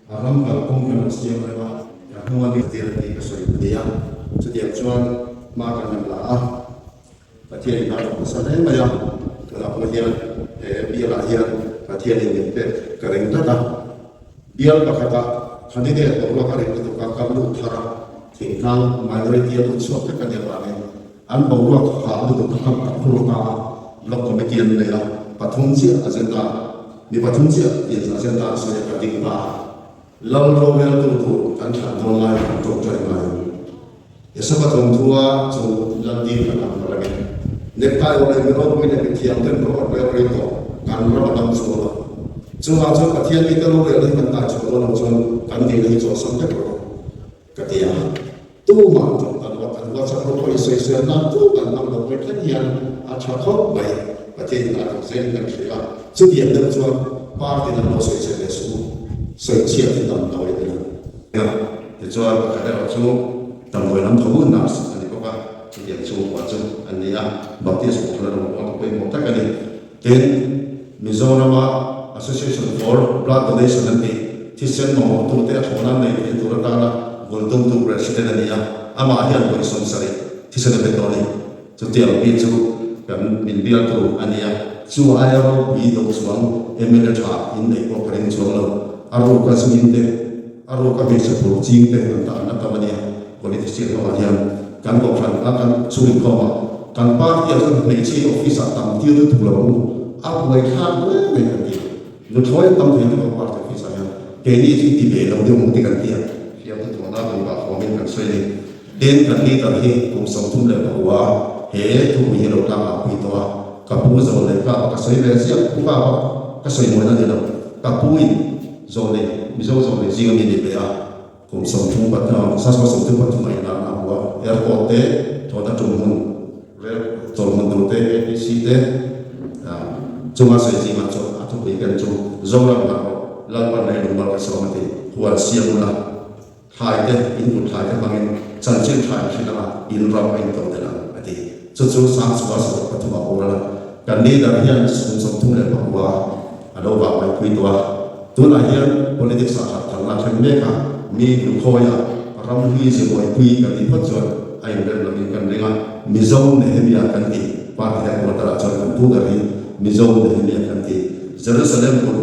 A ram kalphung kan lo siam reng a, ka hnung a mi tir tih ka sawi ta nia. Chutiang chuan hma kan han la a, Pathianin a rawn hmasa hle mai a, tunah pawh hian he bialah hian Pathianin min pek ka ring tlat a. Bial pakhatah candidate boruak a ring lutuk a, ka lut thar a, thingtlang minority a lut chhuak vek a nih avangin an boruak hah lutuk kha ka phur ta a, block committee an nei a, pathum chiah agenda Mi pathum chiah in agenda a sawi a ka ding ta a, Lal roreltu tur kan thlan dawn lai kan tawngtai ngai ang. Esa pathum thua chu Lal ding kan ang reng e. Necktie awrh leh mi ropui leh mi thiam ten ro an rel rei tawh, kan ram a dam chuan a. Chuvang chuan Pathian mite rorel hi kan tai chhuah dawn lo chuan kan dihna hi chawlhsan vek rawh ka ti a. Tumah tawng ta lo a, kan WhatsApp rawh pawh i sawisel nan tu kan hmang lo mai thleng hian a tha khawp mai. Pathian in a thawk zel in kan hria a, chutiang deuh chuan party lam lo sawisel leh suh u, sawichhiat hi damdawi a ni lo. Tichuan pakhat erawh chu damdawi lam tho nurse a ni bawk a, chutiang chhungkua chu an ni a, Baptist kohhran a rawn pawh pawimawh tak a ni. Tin, Mizorama. Association for Blood Donation an tih, thisen mamawhtute a thlawhna nei thei tur atana bul tumtu President a ni a, amah hian vawi 70 thisen a pe tawh a ni. Chutiang pi chu kan min bialtu a ni a, chu aia ropui do chuang mla tha in neih pawh ka ring chuang lo. A ruka zuin te, a ruka hmeichhe phur ching te an tah an la tam a nia. Politician ho ah hian kan kohhran a kan chhung inkhawm a, kan party ah chuan hmeichhe office ah tam tir lutuk lo ang u, a buai thlak hle mai kan ti a. Nuthlawi an tam thei lutuk ang party office ah hian keini chu i ti ve lo deuh ang ti kan ti a. Fiamthu thawhna tum pah huamin kan sawi a ni. Tin, kan leader hi kum 34 he thupui hi lo tlang ah pui tawh a, ka pu zawn leh kap a ka sawi ve ziah, pu kap a ka sawi mawina ni lo, ka pu in zawn leh Mizo zawn leh zing a mi ni ve a. Kum 33, 33 a inlan a hmu a, airport te, thawhna tum hmun, rel chawlh hmun tur te, ATC te chunga sawi zingah chuan a thupui ken chu Zoram harh rawh, Lalpan lei lungmal ka sawm a ti, huan siam ula, thlai te, in kut thlai te hmangin chanchin tha in hrilh anga in ram a into tel ang a ti. Chu chu Sangchhuah 73 a bawr a, kan leader hian kum 39 a lo vah mai pui tawh a. Tunah hian politics ah harh tharna a thleng mek a, mi hnukhawi a ram hlui ze buaipui kan nih phawt chuan a inrem lovin kan ring a, Mizo Nehemia kan ti, party headquarter ah chuan kan pu ber hi Mizo Nehemia kan ti, Jerusalem bul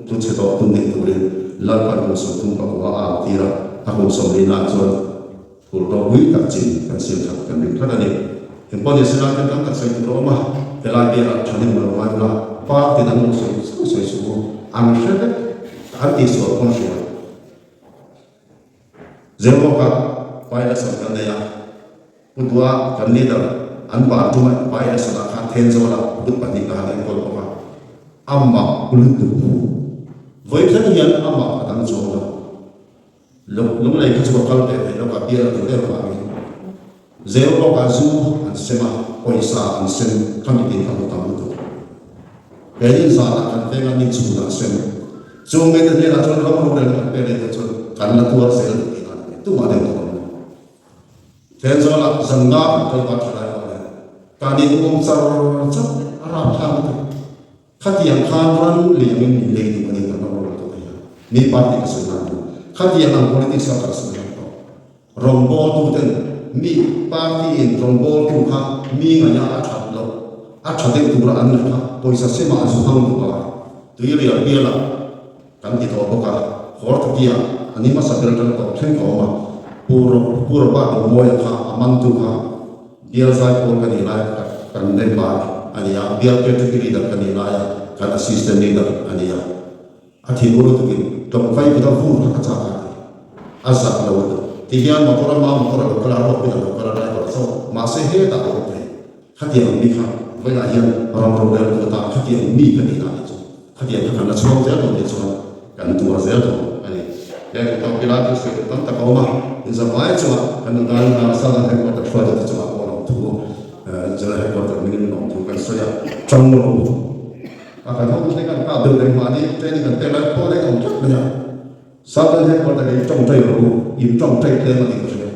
tlu chhe tawh tum ding turin Lalpan kum 39 a au tir a, a kum 40 ah chuan Phur ropui tak chin kan siam that kan ring tlat a ni. Engpawh ni se naute tam tak sawi tur a awm a, helai bialah thahnem lo ngai ula, party dang lo sawi sawi sawi suh u, an hre vek, an tihsual pawn hria. Zirlawka by-election kan nei a, Pu Dua kan leader an ban tum a by-election ah khan Thenzawl-ah booth pahnih ka han enkawl bawk a, amah lutuk vawi thleng hian amah a dang chuang lo. Lunglei kha chu ka kal ve thei lo, ka bial a duh em avangin zel bawkah zu an sem a, pawisa an sem kha mitin ka hmu tam lutuk. Keini zanah kan veng a, ni chhunah an sem. Chung mite hnenah chuan ram rorelna kan pek leh tawh chuan kan la tuar zel duh tihna a ni mai, tumah deuh tawh ang lo. Thenzawl-ah zan nga kan kal ta tha lai pawh nen kan inawm char char a rapthlak lutuk. Khatiang khan ran liangin min lei duh a ni kan ram rawng tawh thei a, mi party ka sawi nan lo. Khatiang ang politics a kalsan a ni tawh. Rawngbawltu ten mi party in rawngbawltu kha mi ngaih a a that loh, a tha deuh tura an ngaih kha pawisa sema an zu hmang duh a, tui rial bialah kan ti tawh bawk a, Hortakia a ni hmasa ber atanga tawh thleng ka awm a, Pu Pu Robert Romawia kha a mantu kha Bial zaipawl ka nih lai kan member a ni a, Bial KTP leader ka nih laia kan assistant leader a ni a, a thinur lutukin tlawmvai kut a vur kha ka chak a ti, a zak lo lutuk. Tihian motor a hma motor a lo kal a, road pin a lo kal a, driver chauh mahse hetah a awm thei. Khatiang mi kha vawilah hian ram roreltu atan khatiang mi ka tih dan hi chu khatiang kha kan la chhuang zel dawn tih chuan kan tuar zel dawn a ni. He thu tawk ila thil sawi tur tam tak a awm a, inzavai chungah kan nundan Southern Headquarter hruaitute chungah pawh lawmthu General Headquarter hmingin lawmthu kan sawi a, tang rawh u. A kan hotu te kan kap deuh reng mahni training kan pek lai pawh daih a awm tlat mai a. Southern Headquarter hi tawngtai rawh u, in tawngtai tlem a ni ka hria.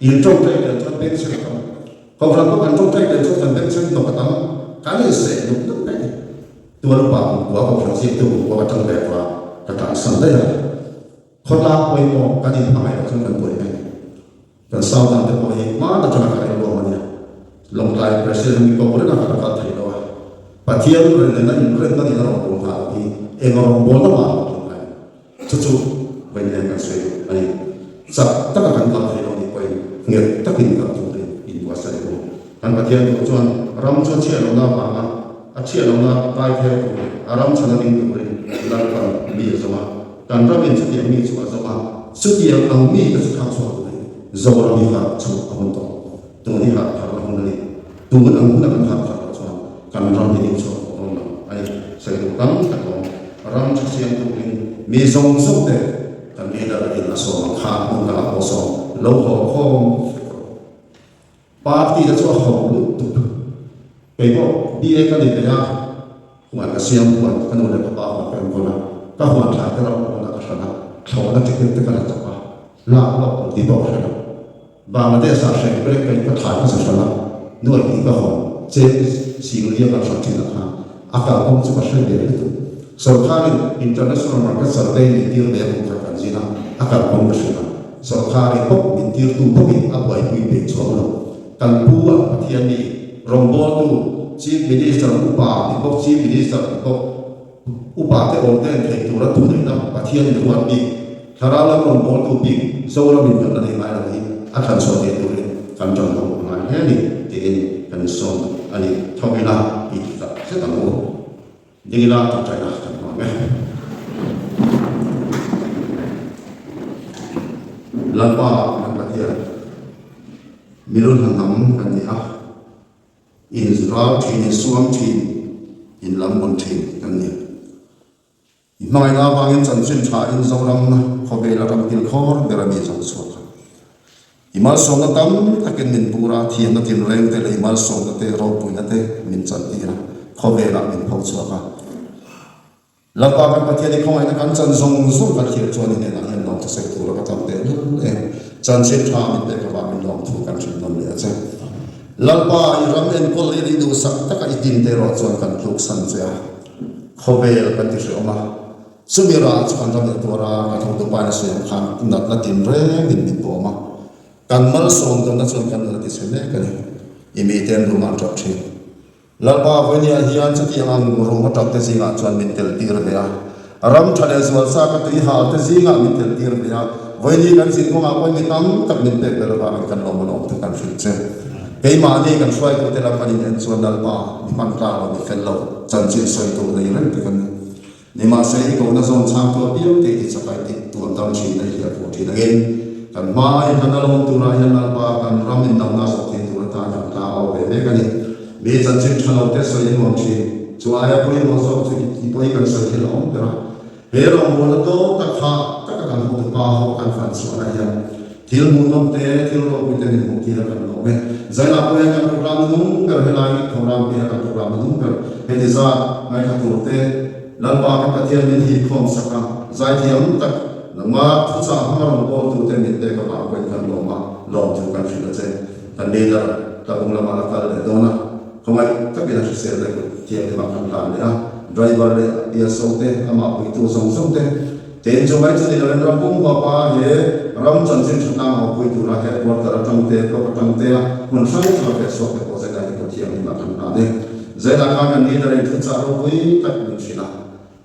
In tawngtai tel chuan bengchheng a tam. Kohhran pawh kan tawngtai tel chuan kan bengchheng hnawk a tam. Kan inseh dup dup mai. Tual upa kum kua kohhran ziaktu kum kua ka tang ve tawh a, ka tlansan daih a. Khawtlang pawimawh kan inhmangaih loh chuan kan buai mai. Kan Southern te pawh hi hmaan atanga ka rilruam a nia. Lawngtlai President mi ko reng a kan kal thei lo a. Pathian rinna inrinna nen a rawngbâwl nghal loh hi eng rawngbâwlna mah a lo tling ngai lo. Chu chu vawiin kan sawi duh a ni. Chak taka kan kal thei lo nih pawhin nghet takin kal turin inbuatsaih ang u. Kan Pathian duh chuan ram chu a chhiah lohna avanga a chhiah lohna tai theu turin, a ram chhana ding turin Lalpan mi a zawng a. Kan ramin chutiang mi chu a zawng a, chutiang ang mi te chu thlang chhuak turin Zoram hi harh chhuah a hun tawh. Tun hi harh thar a hun a ni. Tun ang huna kan harh thar loh chuan kan ram hi ding chhuak tawh dawn lo a ni. Sawi duh tam tak awm. Ram tha siam turin mi zawng zawng te kan leader in a sawm ang kha hmun dangah pawh sawm lo haw khawm vek rawh. Party te chu a ho lutuk. Kei pawh BA ka ni ve a, huan ka siam huan ka nu leh ka pa huan ka enkawl a, ka huan thlai te ram pawnah ka hran a, thlawhna ticket te ka la chawp a, lak lawk tur tih pawh ka hre lo. Bangladesh ah hreng brek ka in ka thlai hmasa hran a, nuai hnih ka hawn, cheng sing lia kan hran thin ah khan a kalkawng chu ka hre ve lutuk. Sorkarin international market survey min tir ve a hmuh khat kan zin a, a kalkawng ka hrilh ang. Sorkarin bawk min tirtu bawkin a buaipui peih chuang lo. Kan pu a Pathian mi, rawngbawltu, Chief Minister upa ni bawk Chief Minister ni bawk upa te awm ten thei tura thuneihna Pathian mi ruat bik, thlarau lam rawngbawltu bik Zoramin kan la nei ngai lo hi a thlan chhuah thei turin kan ṭan ho a ngai hle a ni tiin kan insawm a ni. Thawk ila tih tak zet ang u. Dingila tawngtaina kan hmang e. Lalpa kan Pathian, milun han hnam kan ni a, in ral thin, in suam thin, in lam bun thin kan ni. I hmangaihna avangin chanchin tha in Zoram khawvela ram kilkhawr ber a mi zawng chhuak a. I malsawmna tam takin min bur a, thiamna tinreng te leh i malsawmna te, ropuina te min chantir a, khawvelah min pho chhuak a. Lalpa kan Pathian i khawngaihna kan chan zawng zawng kan hriat chuan i hnenah hian lawmthu sawi tura ka tam teh lul e. Chanchin tha min pek avangin lawmthu kan hrilh nawn leh a che. Lalpa, i ram enkawl leh i duhsak taka i tin te erawh chuan kan tluksan che a, khawvel kan ti hrehawm a. Chumi rah chu kan ram leh tuar a, kan hotu pain a sawi ang khan natna tinrengin min bawm a, kan malsawm dawnna chuan kan nun a ti chhe mek a ni. I mite an rum a an tap thin. Lalpa Vawinia hian chutiang ang rum a tap te zingah chuan min tel tir ve a, ram tha leh zual sa ka tui hal te zingah min tel tir ve a, Vawini kan zin kawngah pawhin mi tam tak min pek ber avangin kan lawm a lawm thu kan hrilh che. Keimahni kan hruaitute lam kan in en chuan Lalpa mi hman tlak lo, mi fel lo, chanchin sawi tur nei reng te kan ni. Nimahse, i kohna zawn chhang tu apiang te i chakai tih tuan dam thin a i hliah pawh thin angin, kan hma i hlan a lawm turah hian Lalpa kan ram in damna zawh thei tur atan kan tlang au ve mek a ni. Mi chanchin tha lo te sawi a nuam thin. Chu aia pawimawh zawk chu i pawi kan sawi thil a awm ber a. He rawngbawlna tawng tak kha taka kan hotu pa ho kan fan chhuahna hian thil hmuhnawm te, thil ropui te min hmuh tir a kan lawm e. Zainah pawh hian kan program nung ber helai program piah kan program nung ber heti zat ngaithla tur te Lalpa kan Pathian min hip khawm sak a, zaithiam tak nangmah thuchah hmanga rawn pawl tu te min pek avang pawhin kan lawm a, lawmthu kan hrilh a che. Kan leader tlabung lamah la kal leh dawn a. Khawngaih takin a hrisel leh kut thianghlimah kan hlan leh a, driver leh a biaso te, amah puitu zawng zawng te, tein chu mai chu ni loin ram pum huapa he ram chanchin tha tlang ho pui tura headquarter atang te, block atang te a hmun hrang hranga feh chhuak te pawh Zainai te kut thianghlimah kan hlan e. Zainah khan kan leader in thuchah ropui tak min hrilh a.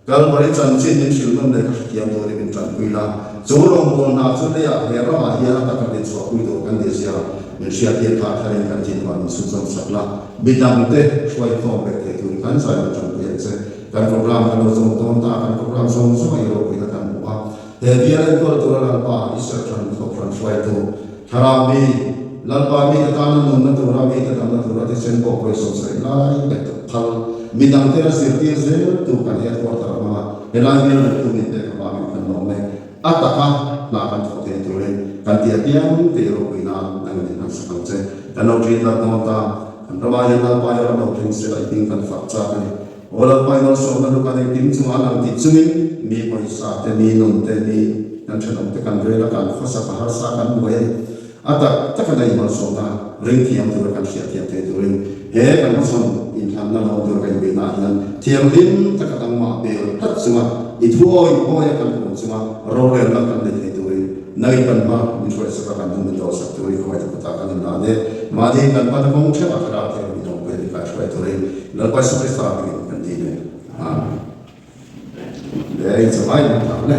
Kalvari chanchin min hrilh nawn leh ka hrethiam turin min tanpui la, chu rawngbâwl hna chu leiah he ramah hian a taka min chhuahpui tur kan ni zia min hriattir phah tharin kan thinlungah min chhunzawm sak la, midangte hruaikhawm vek thei turin kan zai min tanpui ang che. Kan program kan lo zawm dawn ta, kan program zawng zawng a i ropuina kan hmu a, he bial enkawl tura Lalpa i serhhran thawhhran hruaitu Thlarau mi, Lalpa mite tana nunna tura mite damna tura thisen pawh pawisa sawi lai leh phal midangte a zirtir zel tu kan headquarter a hmang a, helai bial leh tu mite ka vangin kan lawm e. A taka hna kan thawh thei turin kan ti apiang te i ropui nan nangin in hmansak ang che. Kan lo ṭin lar dawn ta, kan ramah hian Lalpa i ram lo thleng sela i hming kan fak chak a ni. Aw Lalpa i malsawmna lu kan engkim chungah lang tih chungin mi pawisa te, mi nun te, mi kan thenawm te kan rel a, kan khawsak a harsa kan buai a ni. A tak taka na i malsawmna ring thiam tura kan hriat thiam thei turin he kan hmasawn inthlanna lawm tura kan inbeihna ah hian thianghlim taka dangmah bel tlat chunga i thu awi awi a kan awm chunga rorelna kan nei thei turin nangin kan hma min hruaisak a kan hnung min dawhsak turin khawngaih takawtah kan inlan e. Mahni kan hmana kawng theuh a thlarau theuh min awm pawhin min kaihruai turin Lalpa Jesuh Krista hmingin kan ti nen. Amen. Le inchawhai min tlang le.